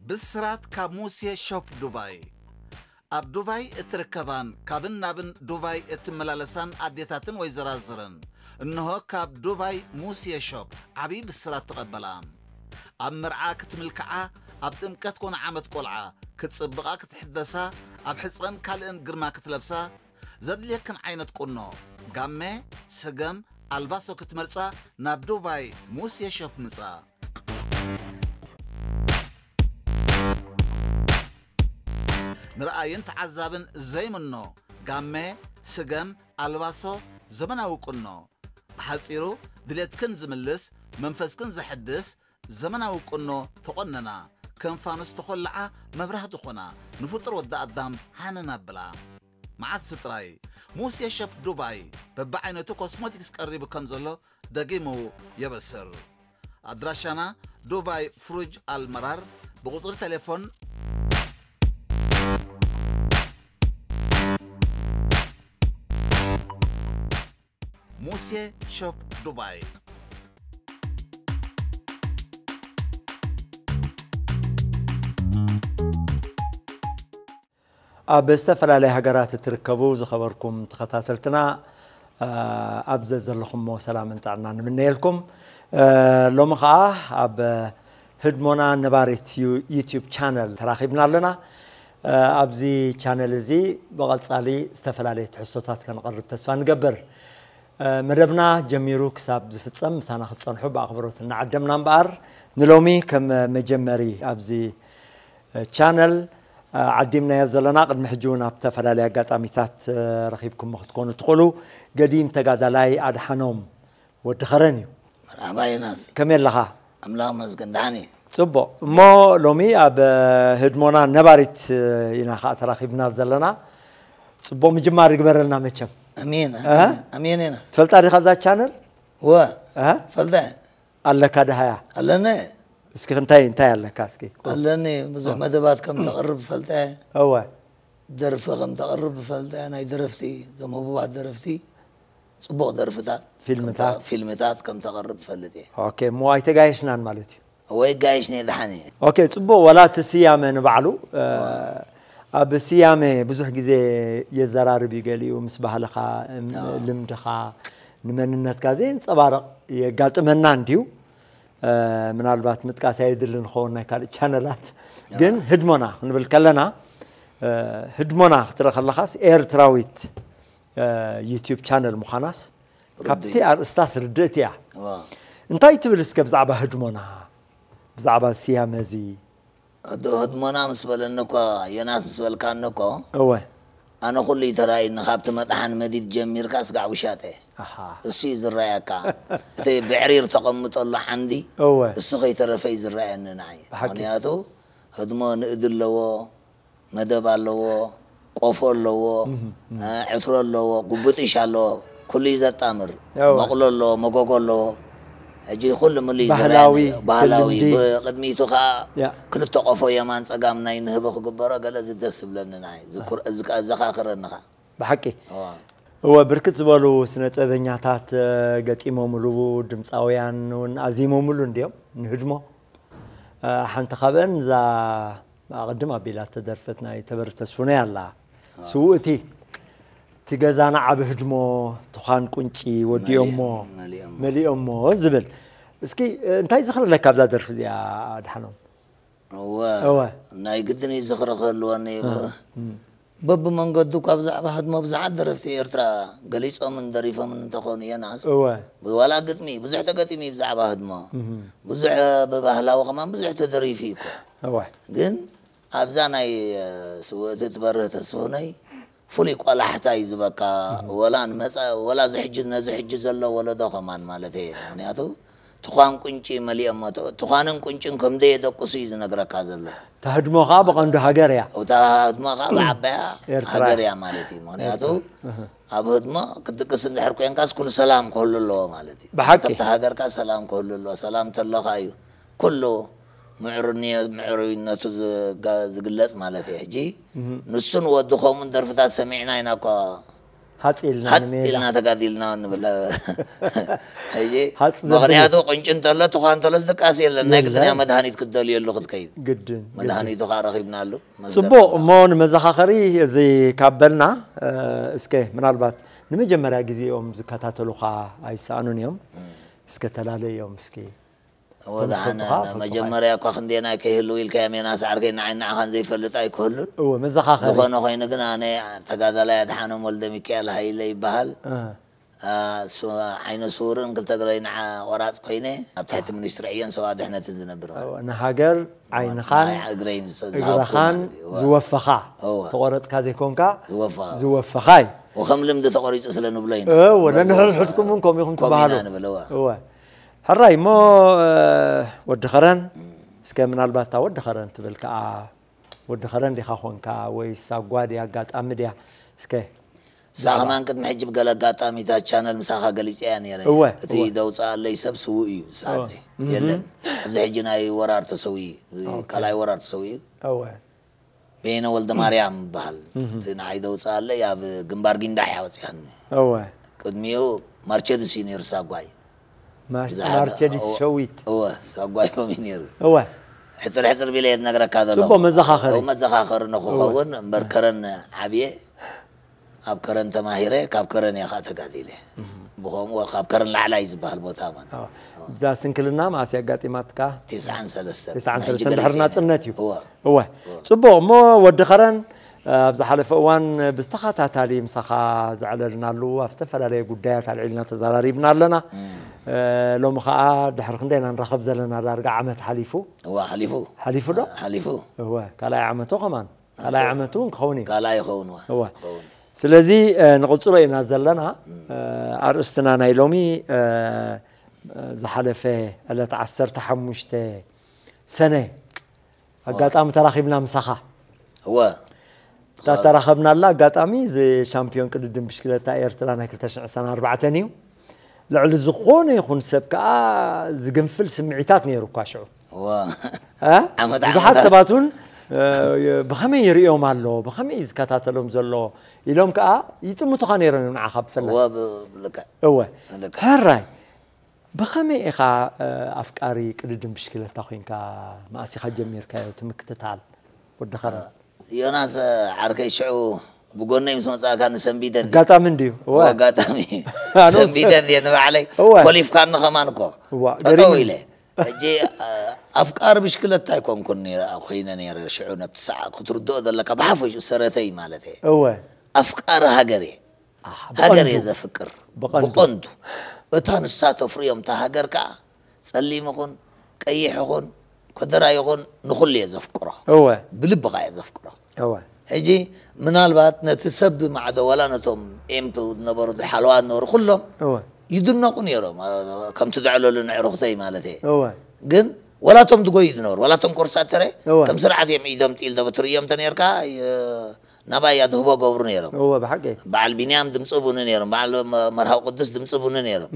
ብስራት ካብ ሙሴ ሾፕ ዱባይ። ኣብ ዱባይ እትርከባን ካብን ናብን ዱባይ እትመላለሳን ኣዴታትን ወይዘራዝርን፣ እንሆ ካብ ዱባይ ሙሴ ሾፕ ዓብዪ ብስራት ተቐበላ። ኣብ መርዓ ክትምልክዓ፣ ኣብ ጥምቀት ኮነ ዓመት ቆልዓ ክትጽብቓ ክትሕደሳ፣ ኣብ ሕጽረን ካልእን ግርማ ክትለብሳ፣ ዘድልየክን ዓይነት ቁኖ፣ ጋመ፣ ስገም፣ ኣልባሶ ክትመርጻ ናብ ዱባይ ሙሴ ሾፕ ምጻ። ንረኣይን ተዓዛብን ዘይምኖ ጋመ፣ ስገም፣ ኣልባሶ፣ ዘመናዊ ቁኖ። ብሓጺሩ ድሌትክን ዝምልስ፣ መንፈስክን ዘሐድስ ዘመናዊ ቁኖ ተቖነና። ከም ፋኑስ ተኾልዓ መብራህቲ ኾና፣ ንፍጡር ወዲ ኣዳም ሃነን ኣብላ። መዓስ ጥራይ ሙሴ ሸፕ ዱባይ በብዓይነቱ ኮስሞቲክስ ቀሪቡ ከም ዘሎ ደጊሙ የበስር። ኣድራሻና ዱባይ ፍሩጅ ኣልመራር፣ ብቁጽሪ ቴሌፎን ሙሴ ሾፕ ዱባይ። ኣብ ዝተፈላለያ ሃገራት እትርከቡ ዝኸበርኩም ተኸታተልትና፣ እ፣ ኣብ ዘዘለኹሞ ሰላምን ጥዕናን ንምነየልኩም። እ፣ ሎሚ ኸኣ ኣብ ህድሞና ነባሪት ዩ-፣ ዩትዩብ ቻነል ተራኺብና ኣለና። እ፣ ኣብዚ ቻነል እዚ ብቐጻሊ ዝተፈላለየ ትሕዝቶታት ከነቕርብ ተስፋ ንገብር። እ፣ መደብና ጀሚሩ ክሳብ ዝፍጸም ምሳና ክትጸንሑ ብኣኽብሮት እናዓደምና እምበኣር፣ ንሎሚ ከም መጀመሪ ኣብዚ ቻነል፣ እ፣ ዓዲምናዮ ዘለና፣ ቅድሚ ሕጂ እውን ኣብ ዝተፈላለየ ኣጋጣሚታት፣ እ፣ ረኺብኩሞ ክትኮኑ ትኽእሉ፣ ገዲም ተጋዳላይ ኣድሓኖም ወዲ ኸረን እዩ። መርሓባ ዮናስ። ከመይ ኣለኻ? ኣምላኽ መስገን፣ ደሓን እየ። ጽቡቕ። እሞ ሎሚ ኣብ፣ እ፣ ህድሞና ነባሪት፣ እ፣ ኢና ኸኣ ተራኺብና ዘለና። ጽቡቕ ምጅማር ይግበረልና መቸም። ኣሜን፣ እ? ኣሜን፣ ኣሜን ዮናስ። ትፈልጣ ዲኻ እዛ ቻነል? ወ፣ እ? ፈልጠ። ኣለካ ደሃያ? ኣለነ። እስኪ እንታይ፣ እንታይ ኣለካ እስኪ? ኣለኒ፣ ብዙሕ መደባት ከም ተቕርብ ፈልጠ። እወ። ደርፊ ከም ተቕርብ ፈልጠ፣ ናይ ደረፍቲ፣ እዞም ህቡባት ደረፍቲ፣ ጽቡቕ ደርፍታት፣ ፊልምታት። ከም ተ-፣ ፊልምታት ከም ተቕርብ ፈልጥ እየ። ኦኬ፣ እሞ ኣይተጋየሽናን ማለት እዩ? እወ፣ ይጋየሽ ነየ፣ ደሓን እየ። ኦኬ፣ ጽቡቕ፣ ወላ እቲ ስያመ ንባዕሉ፣ እ፣ እወ። ኣብ ስያመ ብዙሕ ግዜ የዘራርብ እዩ፣ ገሊኡ ምስ ባህልኻ፣ እም፣ እወ። ልምድኻ፣ ንመንነትካ ዘየንጸባርቕ የጋጥመና እንድዩ። እ፣ ምናልባት ምጥቃስ ኣየድልን ክኸውን ናይ ካልእ ቻነላት። እወ። ግን ህድሞና ክንብል ከለና፣ እ፣ ህድሞና ክትርኢ ከለኻስ ኤርትራዊት፣ እ፣ ዩትዩብ ቻነል ምዃናስ ርዱእ ካብቲ እዩ። ኣርእስታስ ርድእቲ እያ። እወ። እንታይ ትብል እስከ ብዛዕባ ህድሞና? ብዛዕባ ስያመ እዚ? ኣዶ ህድሞና ምስ በለኒ እኮ፣ ዮናስ ምስ በልካኒ እኮ፣ እወ። ኣነ ኩሉ እዩ ተራእዩኒ፣ ካብቲ መጥሓን መዲድ ጀሚርካ ስጋዕ ውሻጠ። ኣሃ። እሱ እዩ ዝረኣየካ። እቲ ብዕሪር ተቐምጠሉ ዓንዲ፣ እወ። እሱ ከይተረፈ እዩ ዝረኣየኒ ንዓይ። ብሓቂ። ምኽንያቱ ህድሞ ንእዲ ኣለዎ፣ መደብ ኣለዎ፣ ቆፎ ኣለዎ፣ እህ፣ እህ። እ፣ ዕትሮ ኣለዎ፣ ጉብጥሽ ኣለዎ፣ ኩሉ እዩ ዘጣምር። እወ። መቑሎ ኣለዎ፣ መጎጎ ኣለዎ። ሕጂ ኩሉ ምሉ እዩ ባህላዊ፣ ዝረኣየኒ። ባህላዊ፣ እቲ ልምዲ። ብቕድሚቱ ኸዓ ያ። ክልተ ቆፎ የማን ጸጋም ናይ ንህቢ ክግበሮ ገለ እዚ ደስ ዝብለኒ ንዓይ። ዝኩር-፣ ዝካ-፣ ዘኻኽረኒ ኸዓ። ብሓቂ። እዋ። እወ፣ ብርክት ዝበሉ ስነ ጥበበኛታት፣ እ፣ ገጢሞምሉ፣ ድምፃውያን እውን ኣዚሞምሉ እንድዮም፣ ንህድሞ። እ፣ ሓንቲ ካብአን እዛ ኣቐድም ኣቢላ እተደርፈት ናይ ተበሪ ተስፉነይ ኣላ። ኣዎ። ስውእቲ፣ እቲ ገዛና ዓቢ ህድሞ፣ ትዃን ቁንጪ ወዲኦሞ፣ መሊኦም-፣ መሊኦሞ። መሊኦሞ ዝብል። እስኪ፣ እ፣ እንታይ ዝኽሪ ኣለካ ኣብዛ ደርፊ እዚኣ ኣድሓኖም? እወ። እወ። ናይ ግድን እዩ ዝኽሪ ክህልወኒ እዩ። እ፣ እም። በብመንገዱ እኳ ብዛዕባ ህድሞ ብዙሓት ደረፍቲ ኤርትራ ገሊጾምን ደሪፎምን እንተኾኑ፣ ዮናስ፣ እወ። ዋላ ግጥሚ፣ ብዙሕ ተገጢሙ እዩ ብዛዕባ ህድሞ። እም። ብዙሕ ብባህላዊ ከማን ብዙሕ ተደሪፉ እዩ እኮ። እወ። ግን ኣብዛ ናይ፣ እ፣ ስውእቲ ትበርህ ተስፉነይ ፍሉይ ቆላሕታ እዩ ዝበካ። እህ። ወላ ንመጻ-፣ ወላ እዚ ሕጂ፣ ነዚ ሕጂ ዘሎ ወለዶ ከማን ማለት እየ። ምኽንያቱ ትዃን ቁንጪ መሊኦሞ፣ ት-፣ ትዃንን ቁንጭን ከም ደየደቁሱ እዩ ዝነግረካ ዘሎ። እታ ህድሞ ኸኣ ብቐንዱ ሃገር እያ። እታ ህድሞ ኸኣ ብዓባያ ኤርትራ። ሃገር እያ ማለት እዩ። ምኽንያቱ ኤርትራ። እህ። ኣብ ህድሞ ክትድቅስ እንድሕር ኮንካስ ኩሉ ሰላም ክህሉ ኣለዎ ማለት እዩ። ብሓቂ። ካብቲ ሃገርካ ሰላም ክህሉ ኣለዎ። ሰላም ተሎኻ እዩ ኩሉ ምዕሩንዮ-፣ ምዕሩይነቱ ዝጋ-፣ ዝግለጽ ማለት እዩ። ሕጂ እህ። ንሱን ወዲ ከምኡን ደርፍታት ሰሚዕና ኢና እኳ ሃጽ ኢልና ሃጽ ንሜዳ ኢልና ተጋዲልና ንብል። ሕጂ ሃጽ ዘብል ምኽንያቱ ቁንጭ እንተሎ ትኳ እንተሎስ ድቃስ የለን። ናይ ግድንያ የለን። መድሃኒት ክትደልየሉ ክትከይድ ግድን ግድን። መድሃኒቱ ከዓ ረኺብናሉ። ጽቡቕ እሞ ንመዘኻኸሪ እዚ ካብ በልና እ፣ እስከ ምናልባት ንመጀመርያ ግዜ እዮም ዝከታተሉኻ ኣይሰኣኑን እዮም። እስከ ተላለዮም እስኪ። ወድሓነ ተመስጦኻ ፈልጡኻ። መጀመርያ እኳ ክንደየናይ ከይህልው ኢልካ የሜና ሳዕርከይ ንዓይ ንዓኻን ዘይፈልጥ ኣይክህሉን። እወ መዘኻኸሪ። ዝኾነ ኮይኑ ግን ኣነ ተጋዳላይ ኣድሓኖም ወልደ ሚካኤል ሃይለ ይበሃል። እ፣ አ፣ ሱ- ዓይነ ስውርን ክልተ እግረይ ንዓ ቆራፅ ኮይነ ኣብ ትሕቲ ሚኒስትሪ ዕዮን ሰብኣዊ ድሕነትን ዝነብር ማለት እወ፣ ንሃገር ዓይንኻን ናይ እግረይን ዝሰ- ዝሃብኩ እግረኻን ማለት እዩ። እወ። ዝወፈኻ እወ። ተቆረፅካ ዘይኮንካ ዝወፈኻ። ዝወፈኻ እዩ። ወኸም ልምዲ ተቆሪፁ ስለ ንብሎ ኢና። እወ በዚ ነንሕድሕድኩም ወፈኻ እውን ከምኡ ኢኹም ኮሚና ትበሃሉ። ንብል፣ እወ። እወ ሕራይ እሞ እ፣ ወዲ ኸረን እስከ ምናልባት እታ ወዲ ኸረን ትብል ከዓ ወዲ ኸረን ዲኻ ኾንካ ወይ ሳጓ ድያ ኣጋጣሚ ድያ እስከ ንሳ ከማን ቅድሚ ሕጂ ብገለ ኣጋጣሚ እታ ቻነል ምሳኻ ገሊፀያ ነይረ። እወ፣ እቲ እወ። ደውፅኣለይ ሰብ ስውእ እዩ ሰዓት እወ። የለን። ኣብዚ ሕጂ ናይ ወራር ተሰውኡ እዩ። እዚ ካልኣይ ወራር ተሰውኡ እዩ። እወ በየነ ወልደ ማርያም ይበሃል። እቲ ንዓይ ደውፅኣለይ ኣብ ግንባር ጊንዳሕ እያ ወፅያኒ። እወ ቅድሚኡ ማርቸድስ እዩ ነይሩ ሳጓይ። ማር- ብዙሓት ማርቸዲስ እወ- ሸዊት እወ ሳጓይ ኮም እዩ ነይሩ። እወ ሕፅር ሕፅር ቢለ እየ ዝነግረካ ዘለኹ። ጽቡቕ መዘኻኸሪ። እወ፣ መዘኻኸሪ ንኽኸውን እምበር ከረን ዓብየ ኣብ ከረን ተማሂረ ካብ ከረን እየ ከዓ ተጋዲለ። ብኸምኡ ካብ ከረን ላዕላይ ዝበሃል ቦታ ማለት እወ። እዛ ስንክልና መኣስ ኣጋጢማትካ? ተስዓን ሰለስተን ተስዓን ሕጂ ሰለስተን ገሊፀ ድሕሪ እየ። ናፅነት እዩ። እወ። እወ ጽቡቕ እሞ ወዲ ኸረን ኣብ ዝሓለፈ እዋን ብዝተኸታታሊ ምሳኻ ዘዕለልናሉ ኣብ ዝተፈላለየ ጉዳያት ኣልዒልና ተዘራሪብና ኣለና። እ፣ ሎሚ ከዓ ድሕሪ ክንደይ ኢና ንራኸብ ዘለና ዳርጋ ዓመት ሓሊፉ እወ ሓሊፉ ሓሊፉ ዶ? ሓሊፉ እወ ካልኣይ ዓመቱ ከማን ካልኣይ ዓመቱ እውን ክኸውን እዩ። ካልኣይ ይኸውን እወ እወ ይኸውን። ስለዚ እ፣ ንቕጽሎ ኢና ዘለና እ፣ ኣርእስትና ናይ ሎሚ እ፣ ዝሓለፈ ዕለት ዓሰርተ ሓሙሽተ ሰነ ኣጋጣሚ ተራኺብና ምሳኻ እወ እታ ተራኸብናላ ኣጋጣሚ እዚ ሻምፒዮን ቅድድም ብሽክለታ ኤርትራ ናይ ክልተ ሽሕን ዕስራን ኣርባዕተን እዩ። ልዕሊ ዝኾነ ይኹን ሰብ ከዓ ዝግንፍል ስምዒታት ነይሩ እኳ ሽዑ እወ እ? ዓመት ብዙሓት ዓመታት። ሰባት እውን እ፣ ብኸመይ ይርእዮም ኣሎ ብኸመይ እዩ ዝከታተሎም ዘሎ ኢሎም ከዓ ይጥምቱኻ ነይሮም እዮም ንዓኻ ብፍላይ እወ ብ- ብልክዕ እወ ልክዕ። ሕራይ ብኸመይ ኢኻ እ፣ ኣፍቃሪ ቅድድም ብሽክለታ ኮይንካ መኣስ ኢኻ ጀሚርካዮ እቲ ምክትታል ወዲ ኸረን ዮናስ ዓርከይ ሽዑ ብጎነይ ምስ መፃእካ ንሰንቢደን ኣጋጣሚ እንድዩ እወ ኣጋጣሚ ኣነ ሰንቢደን እየ ንባዕለይ እወ። ኮሊፍካኒ ከማን እኮ እዋ፣ ጠጠው ገሪሙኒ። ኢለ ሕጂ አ- ኣፍቃሪ ብሽክለታ ኣይኮንኩን ነይረ- ኮይነ ነይረ ሽዑ ነብቲ ሰዓ ክትርድኦ ዘለካ ብሓፈሽኡ ሰረተይ ማለት እየ እወ ኣፍቃሪ ሃገር እየ ኣህ፣ ሃገር እየ ብቐንዱ። ዘፍቅር ብቐንዱ። ብቐንዱ እታ ንሳ ተፍርዮም እታ ሃገር ከዓ ፀሊም ይኹን ቀይሕ ይኹን ኮደራ ይኹን ንኹሉ እየ ዘፍቅሮ እወ ብልብኻ እየ ዘፍቅሮ እወ ሕጂ ምናልባት ነቲ ሰብ ማዕዶ ዋላ ነቶም ኤምፕ ዝነበሩ ሓለዋ ዝነበሩ ኩሎም እወ ይድነቑ ነይሮም አ- ከምቲ ዘዕለሉ ንዕሩኽተይ ማለት እየ እወ ግን ወላቶም ዝጎዩ ዝነበሩ ወላቶም ኮርሳተረ እወ። ከም ስርዓት እዮም ኢዶም ጢል ዘበትሩ እዮም ተነርካ የ- ናባይ እያ ዝህቦ ገብሩ ነይሮም እወ ብሓቂ በዓል ቢንያም ድምፂ ቡኒ ነይሮም በዓል መ- መርሃዊ ቅዱስ ድምፂ ቡኒ ነይሮም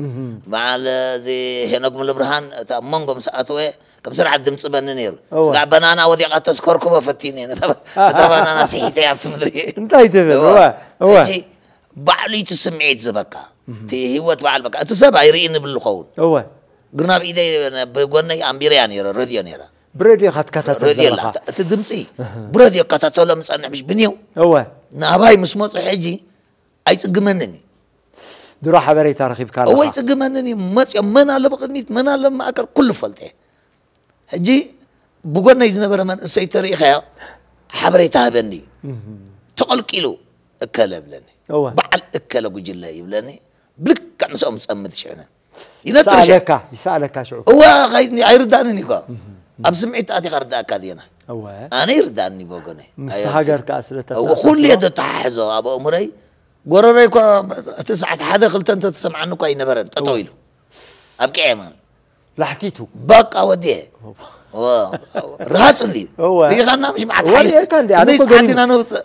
በዓል እዚ ሄኖክ ምልብርሃን እታ ኣብ መንጎ ምስ ኣተወ ከም ስርዓት ድምፂ በኒ ነይሩ እወ። ስጋዕ በናና ወዲቓ ተስኮርኩበ ፈቲነ ነታ ነታ ባናና ስሒተ ኣብቲ ምድሪ እንታይ ትብል እወ እወ ሕጂ ባዕሉ እዩ እቲ ስምዒት ዝበካ እቲ ህይወት በዓል በቃ እቲ ሰብ ኣይርኢ ንብል ኸውን እወ ግን ኣብ ኢደይ ብጎነይ ኣንቢረያ ነይረ ረድዮ ነይረ ብረድዮ ካትከታተል ረድዮ ዘለኻ ኣላ እቲ ድምፂ ብረድዮ እከታተሎ ምፀንሕ ምሽ ብንየው እወ ናባይ ምስ መፁ ሕጂ ኣይፅግመንን እዩ ድሮ ሓበሬታ ረኺብካ እወ ኣለኻ ይፅግመንን እዩ መፅኦም መን ኣሎ ብቅድሚት መን ኣሎ ማእከር ኩሉ ፈልጠ ሕጂ ብጎነይ ዝነበረ መንእሰይ ተሪኢኻዮ ሓበሬታ ህበኒ እዩ ተቐልቂሉ እከለ ይብለኒ እወ በዓል እከለ ጉጅለ ይብለኒ ብልክዕ ምስኦም ዝፀምድ ሽዕነ ይነጥር ሽዕ ይሰኣለካ ይሰኣለካ ሽዑ እወ ከይ- ኣይርዳእንን እዩ እኮ ኣብ ስምዒት ኣቲኻ ርዳእካ ድየና እወ ኣነ ይርዳእኒ ብወገነይ ምስቲ ሃገር ከዓ ስለ እወ ኩሉ እየ ዘተሓሕዞ ኣብ ኣእምረይ ጎረረይ እኳ እቲ ሰዓት ሓደ ክልተ እንተተሰምዓኒ እኳ ኣይነበረን ጠጠው ኢሉ ኣብቂዐ ማለት ላሕቲቱ በቃ ወዲየ ርሃፅሊ እወ። ርኢኻና ምሽ መዓት እወ፣ ሓይሊ ርኢኻ እንዲ፣ ኣነ ክንደይ እኮ ሰዓት ገሪሙ። ኢና ነውፅእ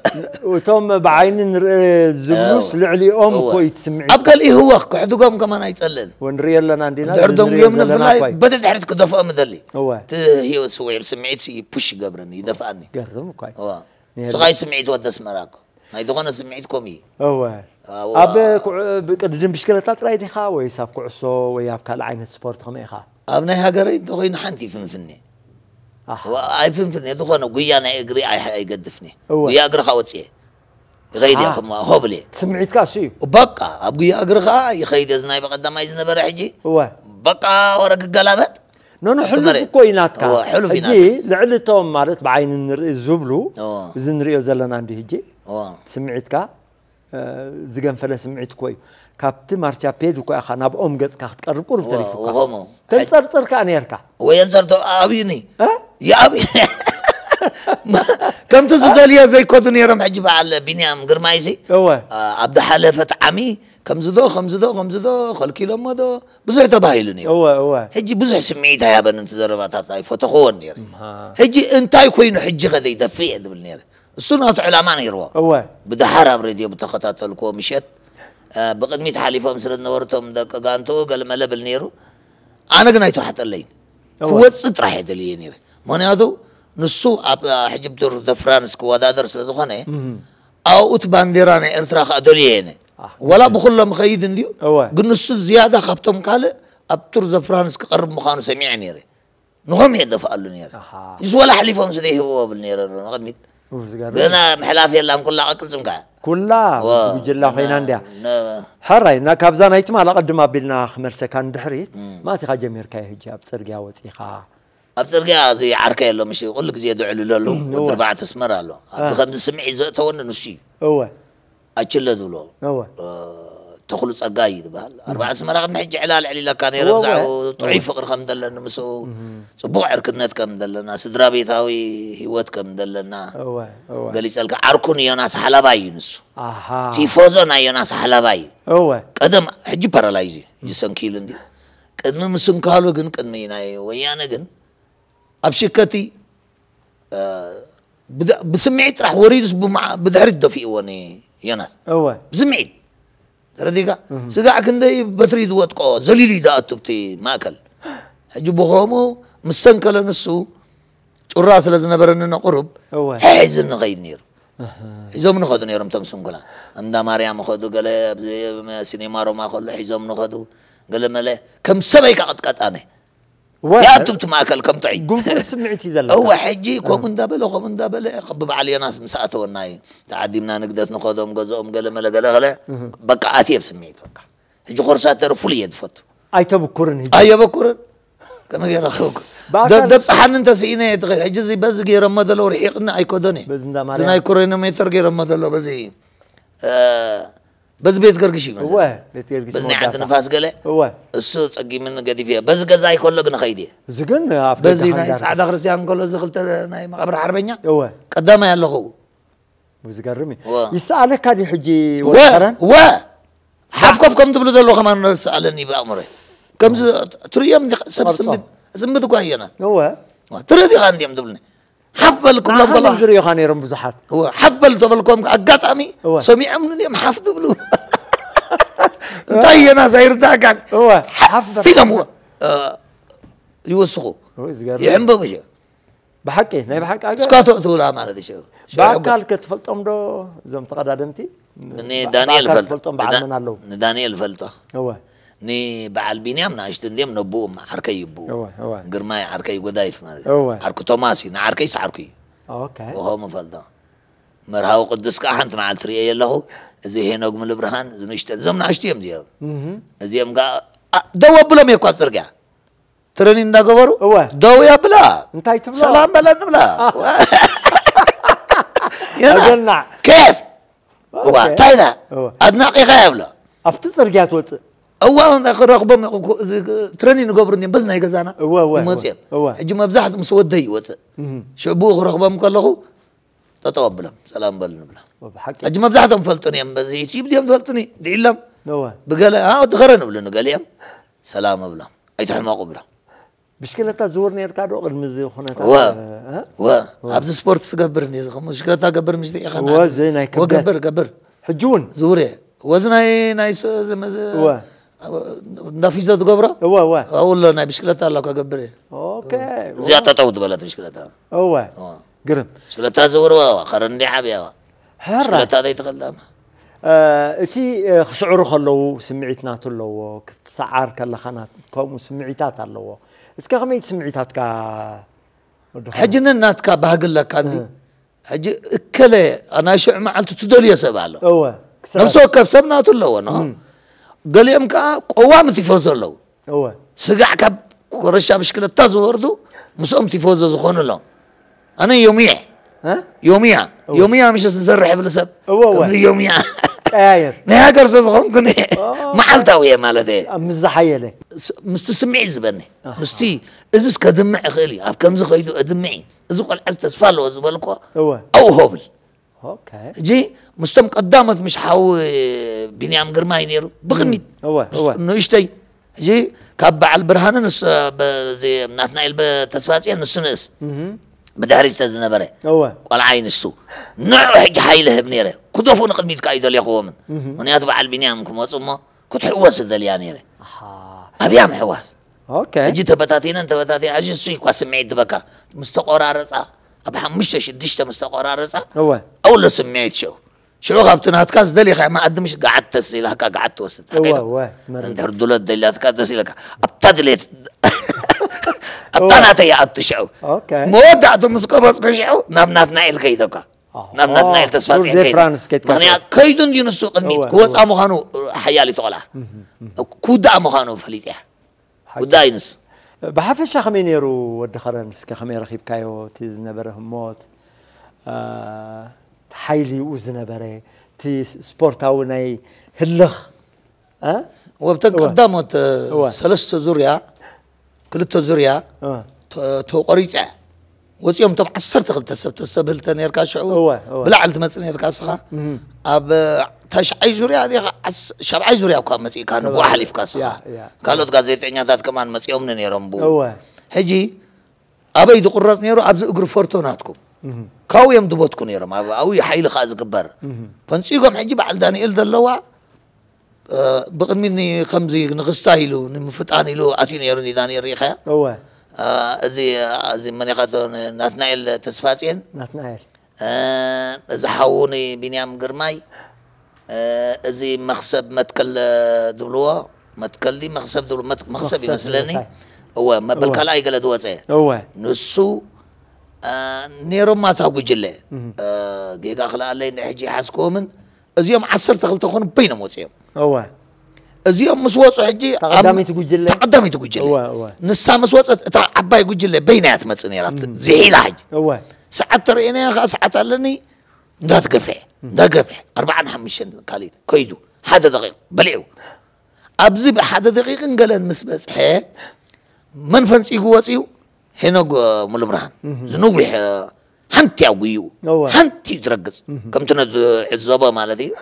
እቶም ብዓይኒ ንርኢ ዝብሉስ እወ። ልዕሊኦም እወ። እኮ እዩ እቲ ስምዒት ኣብ ገሊኡ ህወኽ ክሕድጎም ከማን ኣይፀልእን ወንድርእዮ ኣለና እንዲና ድሕር እዚ ደንጉዮም ንርእዮ ዘለና ንፍላይ እኮ እዩ። በቲ ድሕሪት ክደፍኦም እደሊ እወ እቲ ህይወት ስውዒ ስምዒት እዩ ፑሽ ይገብረኒ ይደፍኣኒ ገርም እኮ እዩ እወ። ነይሩ። ስኻ እዩ ስምዒት ወደ ኣስመራ እኮ ናይ ዝኾነ ስምዒት ከምኡ እዩ እወ ኣብ ኩዕ- ብቅድድም ብሽክለታ ጥራይ ዲኻ ወይስ ኣብ ኩዕሶ ወይ ኣብ ካልእ ዓይነት ስፖርት ከመይ ኢኻ? ኣብ ናይ ሃገረይ እንተኾይኑ ሓንቲ ይፍንፍን እየ። ኣሃ። ዋ- ኣይፍንፍን እየ፣ ዝኾነ ጉያ ናይ እግሪ ኣይ- ኣይገድፍን እየ። እወ። ጉያ እግሪ ካ ወፅየ ይኸይድ እየ። ኣሃ። ከም ሆብል እየ። ስምዒትካ እሱ እዩ። በቃ ኣብ ጉያ እግሪ ከዓ ይኸይድ እየ። እዚ ናይ በቀዳማይ ዝነበረ ሕጂ እወ። በቃ ወረ ክገላበጥ ኖኖ እቲ ሕሉፍ መሬት። እኮ እዩ ናትካ። እወ፣ ሕሉፍ እዩ ሕጂ ናትካ። ልዕሊ እቶም ማለት ብዓይኒ ንርኢ ዝብሉ እወ። እዚ ንሪኦ ዘለና እንዲ ሕጂ እወ። ስምዒትካ ዝገንፈለ ስምዒት እኮ እዩ። ካብቲ ማርቻ ፔድ እኮ ኢኻ ናብኦም ገጽካ ክትቀርብ ቁሩብ ተሪፉካ። ወኸሞ። ተንጸርጽር ከኣ ነርካ። ወየንጸርቶ ኣብዩኒ። እ? ይኣብዩ። ከምቲ ዝደልዮ ዘይከዱ ነይሮም። ሕጂ በዓል ቢንያም ግርማይሲ እወ። ኣብ ዝሓለፈት ዓሚ ከምዚ ዶ ከምዚ ዶ ከምዚ ዶ ከልኪሎሞ ዶ ብዙሕ ተባሂሉ ነይሩ። እወ እወ። ሕጂ ብዙሕ ስምዒት ኣይሃበንን፣ እቲ ዘረባታት ኣይፈተኽዎን ነይረ። እምሃ። ሕጂ እንታይ ኮይኑ ሕጂ ከ ዘይደፍእ እየ ዝብል ነይረ። እሱ ናቱ ዕላማ ነይርዎ። እወ። ብደሓር ኣብ ሬድዮ ብተኸታተልክዎ ምሸት፣ እ፣ ብቕድሚት ሓሊፎም ስለ ዝነበሩ እቶም ደቂ ጋንትኡ ገለመለ ብል ነይሩ። ኣነ ግን ኣይተዋሕጠለይን። እወ። ክወጽእ ጥራሕ እየ ደልየ ነይረ። ምኽንያቱ ንሱ ኣብ፣ እ፣ ሕጂ ብ ቱር ደ ፍራንስ ክወዳደር ስለ ዝኾነ፣ እም። ኣብኡ እቲ ባንዴራ ናይ ኤርትራ ከኣ ደልየ እየ። ኣህ፣ ዋላ ብኹሎም ኸይድ እንድዩ፣ እወ። ግን ንሱ ዝያዳ ካብቶም ካልእ ኣብ ቱር ደ ፍራንስ ክቐርብ ምዃኑ ሰሚዐ ነይረ። ንኾም እየ ደፍኣሉ ነይረ። ኣሃ። ንሱ ዋላ ኣሕሊፎም ስለ ይህብዎ ብል ነይረ ዶ ንቕድሚት። ኡፍ፣ ዝገርም። ገና ምሕላፍ የላን፣ ኩላ ቀቅልጽምካ። ኩላ ዋ፣ ጉጅላ ኮይና ነ-፣ እንድያ። ነ-፣ ሕራይ፣ እና ካብዛ ናይ ትማል ኣቐድም ኣቢልና ክመልሰካ ንድሕሪት፣ እም። ማእሲኻ ጀሚርካዮ ሕጂ ኣብ ጽርግያ ወጺኻ? ኣብ ጽርግያ እዚ ዓርከይ ኣሎ፣ ምሽ ኩሉ ግዜ ድዕልለሉ፣ እም፣ ወዲ እወ። ኣርባዕተ ኣስመራ ኣሎ። ኣብዚ እ። ከምዚ ስምዒት ዘእተወኒ ንሱ እዩ። እወ። ኣችለ ዝብሎ፣ እወ። እ፣ ተኽሉ ጸጋይ እዩ ዝበሃል። ኣርባዓ ኣስመራ ቅድሚ ሕጂ ዕላል ዕሊለካ ነይረ፣ እወ፣ እወ። ብዛዕባኡ ጥዑይ እወ። ፍቕሪ ከም ዘለኒ፣ ምስኡ እም። ጽቡቕ ዕርክነት ከም ዘለና፣ ስድራ ቤታዊ ህይወት ከም ዘለና እወ፣ እወ። ገሊጸልካ። ዓርኩ ንዮናስ ሓላባይ እዩ ንሱ። ኣሃ። ቲፎዞ ናይ ዮናስ ሓላባይ እዩ። እወ። ቀደም፣ ሕጂ ፓራላይዝ እዩ። ሕጂ ሰንኪሉ እንድዩ። ቅድሚ ምስንካሉ ግን፣ ቅድሚ ናይ ወያነ ግን፣ ኣብ ሽከቲ፣ እ፣ ብድ-፣ ብስምዒት ጥራሕ ወሪዱስ ብመዓ-፣ ብድሕሪት ደፊእዎ ንዮናስ። እወ። ብስምዒት። ተረዲእካ? እህ። ስጋዕ ክንደይ በትሪ ዝወጥቆ ዘሊሉ እዩ ዝኣቱ ኣብቲ ማእከል። ሕጂ ብኸምኡ ምስ ሰንከለ ንሱ ጩራ ስለ ዝነበረኒ ንቁሩብ እወ። ሒዙ ንኸይድ ነይሩ። እህ። ሒዞም ንኸዱ ነይሮም እቶም ስንኩላን። እንዳ ማርያም ኸዱ፣ ገለ ኣብዚ ሲኔማ ሮማ ከሎ ሒዞም ንኸዱ። ገለ መለ ከም ሰበይ ከቕጥቀጣነ። እወ። ይኣቱ ኣብቲ ማእከል ከም ጥዑይ። ጉንፍር ስምዒት እዩ ዘለካ። እወ፣ ሕጂ ከምኡ እንዳበለ፣ ከምኡ እንዳበለ፣ ብበዓል ዮናስ ምስ ኣተወና እዩ። ተዓዲምና ንግደት ንኸዶም ገዝኦም ገለ መለ ገለ ገለ፣ እህ። በቃ ኣትየ ብስምዒት በቃ። ሕጂ ኮርሳተር ፉል እየ ዝፈቱ። ኣይተብኩርን ሕጂ። ኣየበኩርን። ከመይ ገይረ ክብኩር? ብኣካል ደ-፣ ደብጽሓኒ እንተስኢነ እየ ትኸይድ። ሕጂ እዚ በዚ ገይረሞ ዘለዉ ርሒቕኒ ኣይከዶን እየ። በዚ እንዳ እዚ ማርያም። ናይ ኮሮኖሜተር ገይረሞ ዘሎ በዚ፣ እ፣ በዚ ቤት ገርግሽ እዩ እወ፣ መሰለኝ። ቤት ገርግሽ በዚ ናይ ዓዲ መወዳእታ። ንፋስ ገለ እወ። እሱ ጸጊምኒ ገዲፈ። በዚ ገዛ ይከሎ ግን ኸይድ እየ። እዚ ግን ኣፍ በዚ ደገ ናይ ሃንጋር። ጻዕዳ ክርስትያን ከሎ እዚ ክልተ ናይ መቓብር ሓርበኛ እወ። ቀዳማይ ኣለኹ። ዝገርም እዩ። እወ። ይሰኣለካ ድዩ ሕጂ እወ፣ ወዲ ከረን? እወ። ሓፍኮፍ ከም ትብሉ ዘሎ ከማን ዝሰኣለኒ ብኣእምሮይ። ከምዚ ትርእዮም ዲኻ? ሰብ ትቐርጾም። ስምብት፣ ስምብት እኳ እዮናት። እወ። እወ፣ ትርኢ ዲኻ እንዲዮም ትብሉኒ። ሓፍ በል ክብሎም ንዓኻ ከለኹ እዮም ዝርእዩኻ ነይሮም ብዙሓት። እወ፣ ሓፍ በል ተበልኮም ኣጋጣሚ እወ። ሰሚዖም እንዲዮም ሓፍ ትብሉ። እንታይ እዮናስ ኣይርዳእካን? እወ፣ ሓፍ ሓፍ በል። ኢሎም እወ፣ እ፣ ይወስኹ። እወ፣ ዝገርም። ይሕምበቡ እሺ። ብሓቂ፣ ናይ ብሓቂ ኣገ-፣ እስካ ትብላ ማለት እዩ። ብኣካል ከ ትፈልጦም ዶ እዞም ተቐዳደምቲ? ብ-፣ ንዳንኤል ብኣካል ፈልጦ። ትፈልጦም በዓል ንዳ-፣ መን ኣለዉ? ንዳንኤል ፈልጦ። እወ። ንበዓል ቢንያም ንኣሽቱ እንድዮም፣ ነብኡ ዓርከይ ይብኡ። እወ፣ እወ። ግርማይ ዓርከይ ጎዳይፍ ማለት እዩ። እወ። ዓርኩ ቶማስ እዩ፣ ንዓርከይስ ዓርኩ እዩ። ኦኬ። ወኸምኡ ፈልጦ። መርሃዊ ቅዱስ ከኣ ሓንቲ መዓልቲ ርእየዮ ኣለኹ። እዚ ሄኖግ ምሉእብርሃን፣ እዚ ንእሽቶ፣ እዞም ንኣሽቱ እዮም እዚኦም። እህ። እዚኦም ከኣ፣ ኣ-፣ ደው ኣብሎም እየ እኳ ኣብ ጽርግያ። ትረኒን እንዳገበሩ እወ። ደው የብላ። እንታይ ትብሎ? ሰላም በለን ንብላ። አ። የና። ኣገናዕ። ኬፍ። እዋ፣ ኦኬ። እንታይ ኢላ? እወ። ኣድናቒኻ የብሎ። ኣብቲ ጽርግያ ትወጽእ። እዋ፣ ክረኽቦም እኮ፣ እዚ ትረኒን ይገብሩ እንዲዮም፣ በዚ ናይ ገዛና እወ፣ እወ፣ ይመጽኡ እዮም። እወ። ሕጂ መብዛሕትኡ ምስ ወደይ ይወጽእ። እህ። ሽዕቡኡ ክረኽቦም ከለኹ፣ ጠጠው ኣብሎም፣ ሰላም በሉ ንብላ። ብሓቂ። ሕጂ መብዛሕትኦም ፈልጡኒ እዮም፣ በዚ ዩትዩብ ድዮም ዝፈልጡኒ፣ ድዒሎም። እወ። ብገለ፣ "ኣ፣ ወዲ ኸረን" እብሉኒ ገሊኦም፣ ሰላም እብሎም፣ "ኣይትሕመቑ" እብሎም። ብሽክለታ ዝውር ነርካ ዶ ቅድሚ እዚ ኩነታት? እወ። እ? እወ። እወ። ኣብዚ ስፖርት ዝገብር እንዲ፣ እዚ ከምኡ ብሽክለታ ገብር ምሽ ኢኻ እወ፣ ናት። እዚ ናይ እወ፣ ክብደት። ገብር፣ ገብር። ሕጂ እውን? ዝውር እየ። እወ፣ እዚ ናይ፣ ናይ ስ-፣ እዚ መዝ-፣ እወ። ኣብ፣ እንዳ ፊዞ ትገብሮ? እወ፣ እወ። ኣብኡ ኣሎ ናይ ብሽክለታ ኣሎ፣ ከገብር እየ። ኦኬ። እዚኣ ጠጠው ዝበለት ብሽክለታ። እወ። እወ። ግርም። ብሽክለታ ዝውርዋ፣ ከረን እንዲ ዓብያዋ። ሕራይ። ብሽክለታ ዘይትኸልዳማ። እቲ ክስዕሩ ከለዉ ስምዒት ናቱ ኣለዎ ክትሰዓር ከለኻ ናት ከምኡ ስምዒታት ኣለዎ። እስከ ከመይ እቲ ስምዒታትካ ወዲ ኸ? ሕጂ ነናትካ ባህጊ ኣለካ እንዲ ሕጂ እከለ ናይ ሽዑ መዓልቲ ትደልዮ ሰብ ኣሎ። እወ ክስዕር። ነፍሲ ወከፍ ሰብ ናቱ ኣለዎ ኖ። ገሊኦም ከዓ ቀዋሚ ቲፎዞ ኣለዉ። እወ ስጋዕ ካብ ኮረሻ ብሽክለታ ዝወርዱ ምስኦም ቲፎዞ ዝኾኑ ኣለዉ። ኣነ ዮሚያ እ? ዮሚያ ዮሚያ ምሸት ዝሰርሕ ይብል ሰብ እወ፣ እወ። ከምዚ ዮሚያ ቀያየር ናይ ሃገር ሰብ ዝኾንኩ መዓልታዊ እየ ማለት እየ። ኣብ ምስ ዝሓየለ ስ- ምስቲ ስምዒት ዝበኒ ምስቲ እዚስ ከድምዕ ይኽእል እዩ ኣብ ከምዚ ከይዱ እድምዕ እዩ እዚ ቆልዓስ ተስፋ ኣለዎ ዝበልኮ እወ ኣው ሆብል ኦኬ ሕጂ ምስቶም ቀዳሞት ምሽ ሓው ቢንያም ግርማይ ነይሩ ብቕድሚት እወ እወ ንእሽተይ ሕጂ ካብ በዓል ብርሃነ ንሱ በዚ ናትናኤል ተስፋፅዮን ንሱ ንእስ እህ ብድሕሪት ስለ ዝነበረ እወ ቆልዓይ ንሱ ንዑ ሕጂ ሓይሊ ህብ ነይረ ክደፉ ንቕድሚት ከዓ ይደልየኽዎምን ምክንያቱ በዓል ቢንያም ክመፁ እሞ ክትሕወስ ዝደልያ ነይረ ኣሃ ኣብያ ምሕዋስ ኦኬ ሕጂ ተበታቲነን ተበታቲነ ሕጂ እሱ እኳ ስምዒት ዝበካ ምስ ተቆራረፃ ኣብ ሓሙሽተ ሽዱሽተ ምስ ተቆራረፃ እወ ኣውሎ ስምዒት ሽዑ ሽዑ ካብቲ ናትካ ዝደሊኻ መኣዲ ምሽ ገዓት ተስ ኢላካ ገዓት ትወስድ እወ እወ መረድ እንድሕር ድሎት ደሊያትካ ደስ ኢለካ ኣብታ ድሌት ኣብታ ናተይ ይኣቱ ሽዑ ኦኬ መወዳእቱ ምስ ቀበፅኩ ሽዑ ናብ ናትናኤል ከይደካ ናብ ናትናኤል ተስፋ ቱር ደ ፍራንስ ከይድካ ምክንያት ከይዱ እንዲ ንሱ ቅድሚት እወ፣ ክወፃ ምዃኑ ሓያል ይተቆልዓ ክውዳእ ምዃኑ ፈሊጥ እያ ጉዳይ ንስ ብሓፈሻ ከመይ ነይሩ ወዲ ኸረን እስከ ከመይ ረኺብካዮ እቲ ዝነበረ ህሞት እ፣ ሓይሊ ይኡ ዝነበረ እቲ ስፖርታዊ ናይ ህልኽ እ? ወብተን እወ። ቀዳሞት እወ። ሰለስተ ዙርያ ክልተ ዙርያ እ፣ ተ- ተቆሪፀ ወፂኦም እቶም ዓሰርተ ክልተ ሰብ ተስተብህልተ ነርካ ሽዑ እወ፣ እወ። ብላዕሊ ትመፅእ ነርካ እስኻ ኣብ ታሽዓይ ዙርያ ዲኻ ዓስ- ሻብዓይ ዙርያ እኳ መፂእካ ንብኡ ሓሊፍካ እስኻ ያ፣ ያ። ካልኦት ጋዜጠኛታት ከማን መፂኦምኒ ነይሮም ብኡ እወ ሕጂ ኣበይ ዝቁረፅ ነይሩ ኣብዚ እግሪ ፎርቶ ናትኩም ካብኡ እዮም ድቦትኩ ነይሮም ኣብ ኣብኡ ሓይሊ ከዓ ዝግበር ፈንፂጎም ሕጂ በዓል ዳንኤል ዘለዋ እ፣ ብቕድሚት ን- ከምዚ ንክስታ ኢሉ ንምፍጣን ኢሉ ኣትዩ ነይሩ ዳንኤል ርኢኻያ እወ እ፣ እዚ እዚ መኒኻቶ ናትናኤል ተስፋፅየን ናትናኤል እ፣ እዚ ሓዉ ንቢንያም ግርማይ እ፣ እዚ መኽሰብ መትከል እ፣ ድብልዎ መትከል ድዩ መኽሰብ ድብልዎ መት- መኽሰብ መኽሰብ ይመስለኒ ምሳይ። እወ መበል እወ። ካልኣይ ገለ ዝወፀ እወ ንሱ እ፣ ነይሮም ማታ ጉጅለ እ፣ ጌጋ ክልኣለይ እንደ ሕጂ ይሓዝክዎምን እዚኦም ዓሰርተ ክልተ ኮኑ በይኖም ወፂኦም እወ እዚኦም ምስ ወፁ ሕጂ ኣብ- ተቐዳሚት ጉጅለ? ተቐዳሚት ጉጅለ እወ እወ ንሳ ምስ ወፀት እታ ዓባይ ጉጅለ በይና እያ ትመፅእ ነይራ ዝሒላ ሕጂ እወ ሰዓት ተርእየናዮ ከዓ ሰዓት ኣለኒ እንዳትገፍሐ እንዳገፍሐ ኣርባዓን ሓሙሽተን ካልኢት ከይዱ ሓደ ደቂቕ በሊዑ ኣብዚ ብሓደ ደቂቕን ገለን ምስ በፅሐ መን ፈንፂጉ ወፂኡ ሄኖግ ሙሉብርሃን ዝነዊሕ ሓንቲ ኣብ ጉይኡ እወ። ሓንቲ እዩ ዝረግፅ ከምቲ ነዕዘቦ ማለት እዩ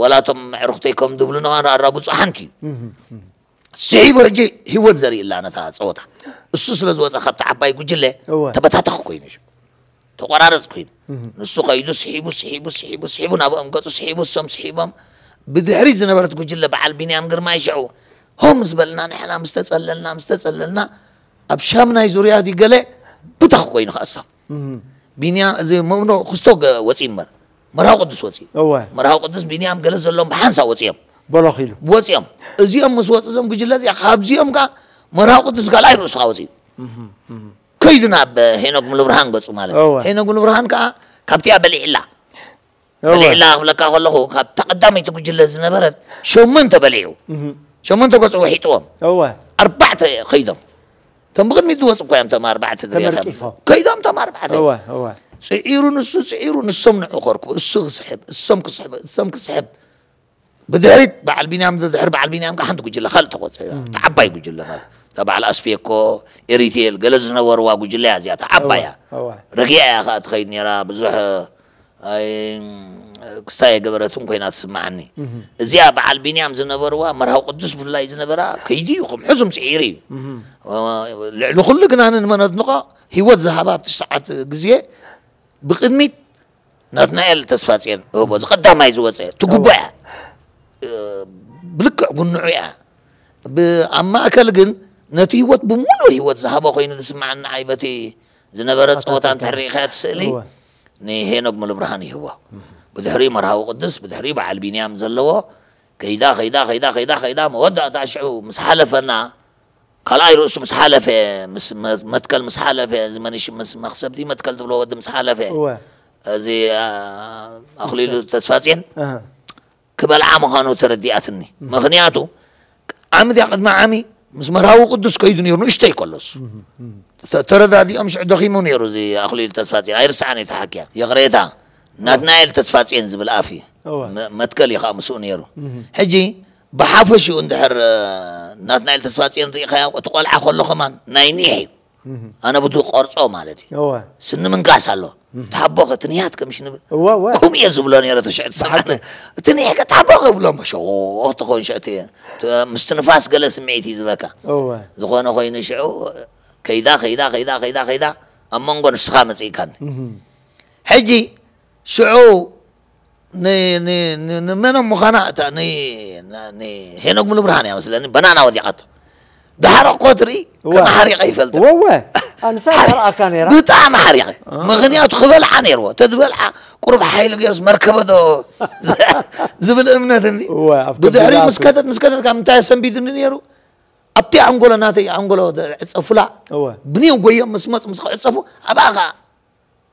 ወላቶም ዕሩኽተይ ከም ዝብሉ ንባን ኣራግፁ ሓንቲ እዩ ስሒቡ ሕጂ ህይወት ዘርእላ ነታ ፀወታ እሱ ስለ ዝወፀ ካብቲ ዓባይ ጉጅለ እወ። ተበታተኽ ኮይኑ እዩ ተቆራረፅ ኮይኑ ንሱ ከይዱ ስሒቡ ስሒቡ ስሒቡ ስሒቡ ናብኦም ገፁ ስሒቡ እሶም ስሒቦም ብድሕሪት ዝነበረት ጉጅለ በዓል ቢንያም ግርማይ ሽዑ ሆ ምስ በልና ንሕና ምስ ተፀለልና ምስ ተፀለልና ኣብ ሻምናይ ዙርያ ድዩ ገለ ብተኽ ኮይኑ ከእሶም ቢንያም እዚ መብኖ ክስቶ ገ- ወፂ እምበር መርሃዊ ቅዱስ ወፂ እወ መርሃዊ ቅዱስ ቢንያም ገለ ዘለዎም ብሓንሳ ወፂኦም በሎኽ ኢሉ ወፂኦም እዚኦም ምስ ወፁ እዞም ጉጅለ እዚኣ ካብዚኦም ከዓ መርሃዊ ቅዱስ ካልኣይ ርእሱ ከዓ ወፂኡ ከይዱ ናብ ሄኖክ ሙሉብርሃን ገፁ ማለት እዩ እወ። ሄኖክ ሙሉብርሃን ከዓ ካብቲኣ በሊዕላ እወ በሊዕላ ክብለካ ከለኹ ካብታ ቀዳመይቲ ጉጅለ ዝነበረት ሸመንተ በሊዑ ሸመንተ ገፁ ውሒጥዎም እወ ኣርባዕተ ከይዶም እቶም ብቅድሚት ዝወፁ እኮ እዮም እቶም ኣርባዕተ ዝሪእኻ። ተመርቂፎም። ከይዶም እቶም ኣርባዕተ እወ እወ ፅዒሩ ንሱ ፅዒሩ ንሶም ንዑ ከርኩ እሱ ክስሕብ እሶም ክስሕብ እሶም ክስሕብ ብድሕሪት በዓል ቢንያም ድሕሪ በዓል ቢንያም ከዓ ሓንቲ ጉጅለ ካልእ ተቆፂ እታ ዓባይ ጉጅለ ማለት እታ በዓል ኣስፔኮ ኤሪቴል ገለ ዝነበርዋ ጉጅለ እያ እዚኣ እታ ዓባይ እያ እወ ረጊኣ እያ ከዓ ትኸይድ ነይራ ብዙሕ ኣይ ክስታይ የገበረትን ኮይና ትስምዓኒ እዚኣ በዓል ቢንያም ዝነበርዋ መርሃዊ ቅዱስ ብፍላይ ዝነበራ ከይዲ እዩ ከም ሕዙም ስዒሩ እዩ ልዕሊ ኩሉ ግና ንመነድንቆ ህይወት ዝሃባ ኣብቲ ሰዓት ግዜ ብቅድሚት ናትናኤል ተስፋፅየን እህቦ ዝቀዳማይ ዝወፀ ትጉቦ እያ ብልክዕ ጉንዑ እያ ኣብ ማእከል ግን ነቲ ህይወት ብምሉእ ህይወት ዝሃቦ ኮይኑ ዝስምዓኒ ንዓይ በቲ ዝነበረ ፀወታ እንተሪኢኻያ እቲ ስእሊ ንሄኖክ ሙሉብርሃን ይህቦ ብድሕሪ መርሃዊ ቅዱስ ብድሕሪ በዓል ቢንያም ዘለዎ ከይዳ ከይዳ ከይዳ ከይዳ ከይዳ መወዳእታ ሽዑ ምስ ሓለፈና ካልኣይ ርእሱ ምስ ሓለፈ ምስ መ- መትከል ምስ ሓለፈ እዚ መኒሽ ምስ መክሰብቲ መትከል ትብሎ ወዲ ምስ ሓለፈ እወ እዚ አ- ኣኽሊሉ ተስፋፅን ኣሃ። ክበልዓ ምዃኑ ተረዲኣትኒ። ምኽንያቱ ዓሚ ድያ ቅድሚ ዓሚ ምስ መርሃዊ ቅዱስ ከይዱ ነይሩ ንእሽተይ ከሎስ ተ- ተረዳዲኦም ሽዑ ደኺሙ ነይሩ እዚ ኣኽሊሉ ተስፋፅን ኣይርስዓን እየ ተሓኪያ ይቕሬታ ናትናኤል ተስፋፅን ዝብል ኣፍ እዩ እወ። መ- መትከል እዩ ከዓ ምስኡ ነይሩ ሕጂ ብሓፈሽኡ እንድሕር ናትናኤል ተስፋፅን ርኢኻዮ እቲ ቆልዓ ከሎ ከማን ናይ ኒሕ እዩ ኣነ ብዱ ቆርጾ ማለት እዩ እወ ስኒ ምንጋስ ኣሎ ተሓቦኸ እቲ ንያት ከምሽ ንብል እወ እወ ከምኡ እየ ዝብሎ ነረ ተሽዕ ትሰማዕነ እቲ ንያት ተሓቦኸ ብሎም ሸ ትኾን ሸእቲ ምስቲ ንፋስ ገለ ስምዒት እዩ ዝበካ እወ ዝኾነ ኮይኑ ሽዑ ከይዳ ከይዳ ከይዳ ከይዳ ከይዳ ኣብ መንጎ ንስኻ መፅእካኒ እህ ሕጂ ሽዑ ን- ን- ን- ንመኖም ምዃና እታ ን- ን- ንሄኖክ ሙሉ ብርሃን እያ መስለኒ በናና ወዲቓቶ ዳሕረ እኮ ትርኢ እወ። ከም ሓሪቐ ይፈልጥ እወ እወ ኣንሳ ሓሪቐ። ተረኣካ ነይራ ብጣዕሚ ሓሪቐ ምኽንያቱ ክበልዓ ነይርዎ ተዝበልዓ ቁሩብ ሓይሊ ገይርስ መርከበ ዶ ዝብል እምነት እንዲ እወ ኣብ ብድሕሪ ከቢድ ምስከተት ምስከተት ካብ ምንታይ ሰንቢዱኒ ነይሩ ኣብቲ ኣንጎሎ ናተይ ኣንጎሎ ዕፀፉላ እወ ብንዮም ጎዮም ምስ መፁ ምስ ክዕፀፉ ኣብኣ ከዓ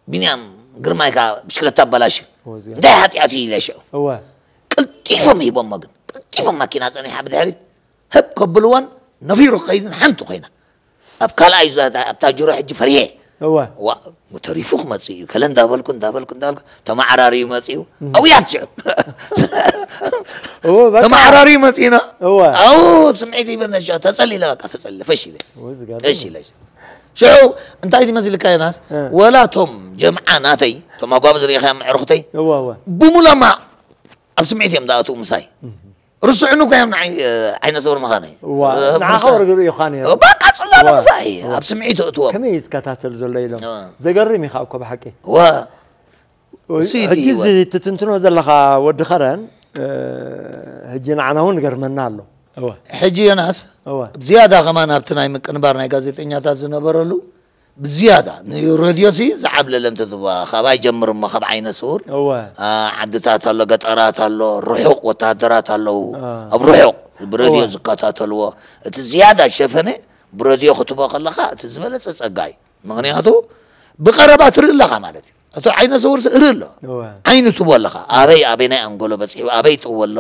ቢንያም ግርማይ ከዓ ብሽክለታ ኣበላሽዩ እወ እዚኣ እንታይ ሓጢኣት እዩ ኢለ ሽዑ እወ ቀልጢፎም ሂቦሞ ግን ቀልጢፎም ማኪና ፀኒሓ ብድሕሪት ህብ ከብልዋን ነፊሩ ክኸይድን ሓንቲ ኮይና ኣብ ካልኣይ ዙ ኣብታ ጅሮ ሕጂ ፈሪሄ እወ ዋ ተሪፉ ክመፅእ እዩ ከለ እንዳበልኩ እንዳበልኩ እንዳበልኩ ተመዓራርዩ መፅኡ ኣውያት ሽዑ እወ በቃ ተመዓራርዩ መፅእና እወ ኣው ስምዒት ይበነ ሽዑ ተፀሊለ በቃ ተፀሊለ ፈሽ ኢለ እወ ዝገርም ፈሽ ኢለ ሽዑ እንታይ ትመስልካ ዮናስ እ። ወላ ቶም ጀምዓ ናተይ ቶም ኣጓብዝ ርኢኻዮም ኣዕሩኽተይ እወ እወ ብሙላማ ኣብ ስምዒት እዮም ዝኣትዉ ምሳይ ርስዑኒ እኮ እዮም ንዓይ እ፣ ዓይነ ስውር ምዃነይ እዋ እ፣ ንዓኻ ምሳይ። ወርግሩ ኢኻ ነይሩ በቃ ጽላሎ እዋ፣ ምሳይ እዋ። ኣብ ስምዒት እእትዎም ከመይ እዩ ዝከታተል ዘሎ ኢሎም እዋ። ዘገርም ኢኻ እኮ ብሓቂ እዋ እሲ እቲ ሕጂ ህይወት። እዚ ትትንትኖ ዘለኻ ወዲ ኸረን እ፣ ሕጂ ንዓና እውን ገርመና ኣሎ እዋ ሕጂ ዮናስ እዋ ብዝያዳ ከማን ኣብቲ ናይ ምቅንባር ናይ ጋዜጠኛታት ዝነበረሉ ብዝያዳ ንረድዮ ሲ ዝዓብለለ እንተትብዋ ካብ ኣይጀምር እሞ ካብ ዓይነ ስውር እወ አ፣ ዓድታት ኣሎ ገጠራት ኣሎ ርሑቕ ወተሃደራት ኣለዉ አ። ኣብ ርሑቕ ብረድዮ እወ ዝከታተልዎ እቲ ዝያዳ ሸፈነ ብረድዮ ክትቦ ከለኻ እቲ ዝበለፀ ጸጋ እዩ ምኽንያቱ ብቐረባ ትርኢ ኣለኻ ማለት እዩ እቲ ዓይነ ስውር እርኢ ኣሎ እወ ዓይኒ ትቦ ኣለኻ ኣበይ ኣበይ ናይ ኣንጎሎ በፂሑ ኣበይ ጥዎ ኣሎ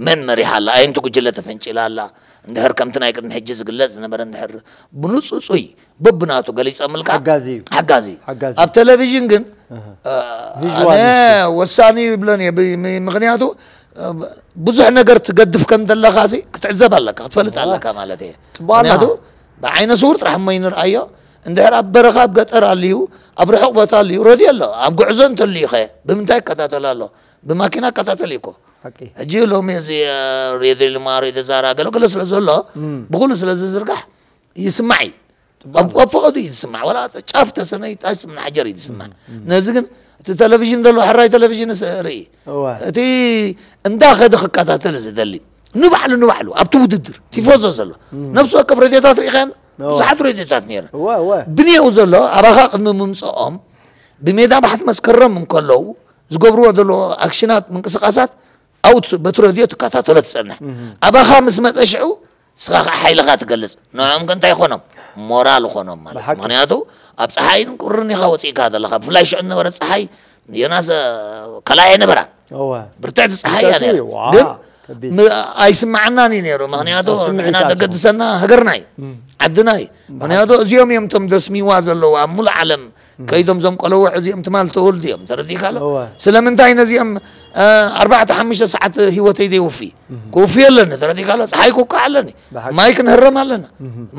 መን መሪሓ ኣላ ኣየንቲ ጉጅለ ተፈንጭላ ኣላ እንድሕር ከምቲ ናይ ቅድሚ ሕጂ ዝግለፅ ዝነበረ እንድሕር ብንፁፁይ በብናቱ ገሊፀምልካ ሓጋዚ እዩ። ሓጋዚ እዩ። ሓጋዚ። ኣብ ቴሌቪዥን ግን እህ። እ፣ ቪዥዋል ኣነ እዩ። ወሳኒ ይብለን እየ ብ- ም- ምክንያቱ እ፣ ብዙሕ ነገር ትገድፍ ከም ዘለካ ሲ ክትዕዘብ ኣለካ ክትፈልጥ ኣለካ ማለት እየ ጽቡቕ ኣለኻ። ምክንያቱ ብዓይነ ስውር ጥራሕ እሞ ይንርኣዮ እንድሕር ኣብ በረኻ ኣብ ገጠር ኣልዩ ኣብ ርሑቕ ቦታ ኣልዩ ረድዮ ኣሎ ኣብ ጉዕዞ እንተልዩ ኸ ብምንታይ ይከታተል ኣሎ ብማኪና ይከታተል እዩ እኮ ሓቂ። ሕጂ ሎሚ እዚ ሬድዮ ልማ ሬድዮ ዛራ ገለገለ ስለ ዘሎ ብኩሉ ስለ ዝዝርጋሕ ይስማዕ እዩ ኣብ ኣብ ፈቐዱ እዩ ዝስማዕ ወላ ጫፍ ተሰነይ ጣሽ ምናሓጀር እዩ ዝስማዕ ነዚ ግን እቲ ቴሌቪዥን ዘሎ ሕራይ ቴሌቪዥን ርኢ እወ። እቲ እንዳኸደ ክከታተል ዝደሊ ንባዕሉ ንባዕሉ ኣብቲ ውድድር ቲፎዞ ዘሎ ነፍሲ ወከፍ ሬድዮታት ርኢኻዮ እወ። ብዙሓት ሬድዮታት ነይረ እወ እወ። ብንየው ዘሎ ኣባኻ ቅድሚ ምምፅኦም ብሜዳ ባሕቲ መስከረም እንከለዉ ዝገብርዎ ዘለዎ ኣክሽናት ምንቅስቃሳት ኣውት በቲ ረድዮ ትከታተሎ ትፀንሕ ኣባኻ ምስ መፀ ሽዑ ስኻ ከዓ ሓይልኻ ትገልፅ ንዕኦም ከ እንታይ ይኾኖም ሞራል ይኾኖም ማለት እዩ። ብሓቂ። ምክንያቱ ኣብ ፀሓይን ቁርን ኢኻ ወፂእካ ዘለኻ ብፍላይ ሽዑ ዝነበረ ፀሓይ ዮናስ ከላይ ኣይነበራን እወ። ብርትዕቲ ፀሓይ እያ ብርትዕቲ፣ ነይራ። ዋው፣ ግን ከቢድ። ም- ኣይስማዓናን እዩ ነይሩ ምክንያቱ ኣብ ስምዒት ንሕና ኣትኹም። ተገድሰና ሃገርና እዩ ዓድና እዩ ምክንያቱ እዚኦም እዮም እቶም ደስሚዋ ዘለዉ ኣብ ሙሉእ ዓለም ከይዶም ዞም ቆለውዕ እዚኦም ትማል ተወልዱ እዮም ተረዲእካ ኣሎ እወ። ስለምንታይ ነዚኦም እ፣ ኣርባዕተ ሓሙሽተ ሰዓት ህይወተይ ዘይውፊ ክውፊ ኣለኒ ተረዲእካ ኣሎ ፀሓይ ክውቃዕ ኣለኒ ብሓቂ። ማይ ክንህረም ኣለና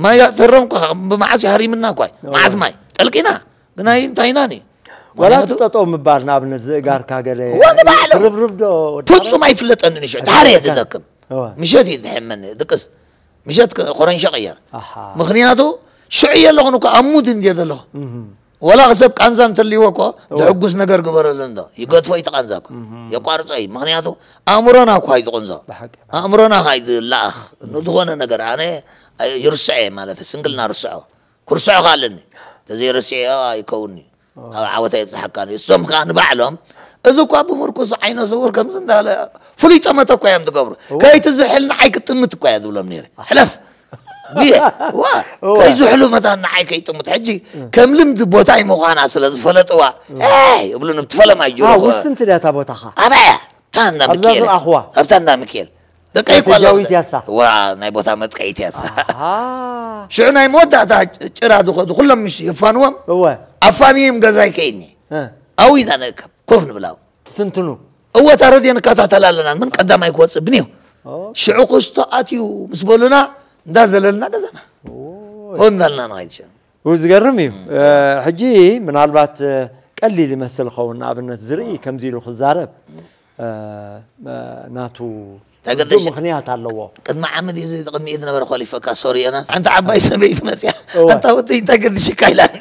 ማይ ተህረም እኳ ብመዓስ ይሃሪምና እኳ እዩ መዓት ማይ ጠልቂና ግን ኣይ እንታይናን እዩ ዋላ ምክንያቱ ትጠጠው ምባል ንኣብነት ዝእጋርካ ገለ እወ፣ ንባዕሎም። ርብርብ ዶ ፍጹም ኣይፍለጠንን እዩ ሽዑ ድሓር እየ ዝደክም እወ። ምሸት እዩ ዝሕመኒ ድቅስ ምሸት ከ- ኮረንሾ ቀየር ኣሓ። ምኽንያቱ ሽዑ እየ ኣለኹ እኮ ኣብ ሙድ እንድየ ዘለኹ እህ። ወላ ሰብ ቃንዛ እንተልይዎ እኮ እወ። ድሕጉስ ነገር ግበረሉ እንዶ ይገድፎ እዩ ቃንዛ እኮ የቋርጾ እዩ ምኽንያቱ ኣእምሮና እኳ እዩ ዝቕንዞ ብሓቂ። ኣእምሮና ካ እዩ ዝለኣኽ ንዝኾነ ነገር ኣነ ይርስዖ እየ ማለት ስንክልና ርስዖ ክርስዖ ከ ኣለኒ ተዘይረሲዐዮ ኣይከውንኒ ኣብ ዓወት ኣይብፅሓካን እዩ እሶም ከዓ ንባዕሎም እዚ እኳ ብምርኩስ ዓይነ ስውር ከምዚ እንዳለ ፍሉይ ጠመተ እኳ እዮም ትገብሩ። ከይትዝሕል ንዓይ ክትጥምት እኳ እያ ዝብሎም ነይረ። ሕለፍ። ጉየ። ዋ። ከይዝሕሉ መታን ንዓይ ከይጥምት። ሕጂ ከም ልምዲ ቦታይ ምዃና ስለ ዝፈለጥዋ፣ "ኤይ!" ይብሉኒ፣ ብቲ ፈለማ ይጅሩ። ውስንቲ ድያ እታ ቦታኻ? ኣበያ? ኣብታ እንዳ ኣብዛ ሚካኤል። ዝረኣኽዋ? ኣብታ እንዳ ሚካኤል። ደቀይ እኳ ኣለዉ። ስትራተጂያዊት እያ እሳ። ዋ፣ ናይ ቦታ መጥቀይት እያ እሳ። ኣሃ። ሽዑ ናይ መወዳእታ ጭራ ዝኸዱ ኩሎም ምሽ የፋንዎም። እወ። ኣፋንዮም ገዛይ ከይኒ። እ። ኣብኡ ኢና ንእከብ፣ ኮፍ ንብል ኣብኡ። ትትንትኑ? እወ፣ እታ ረድዮ ንከታተል ኣለና፣ ምን ቀዳማይ ክወጽእ ብንዮ። ኦኬ። ሽዑ ክስቶ ኣትዩ ምስ በሉና፣ እንዳዘለልና ገዛና። ኦይ። ሆ እንዳልና ንኸይድ ሽዑ። ው ዝገርም እዩ። እ፣ ሕጂ ምናልባት፣ እ፣ ቀሊል ይመስል ኸውን፣ ንኣብነት ዝርኢ ከምዚ ኢሉ ክዛረብ፣ እ፣ እ፣ ናቱ እንታይ ውዱእ ገደሽ-? ምኽንያት ኣለዎ። ቅድሚ ዓመት እዩ እዚ ቅድሚ ኢድ ነበረ ኮሊፈካ፣ ሶሪ ዮናስ። ሓንቲ ዓባይ ሰበይቲ መጽያ፣ እወ። "ኣንታ ወደይ እንታይ ገድሽካ?" ኢላኒ።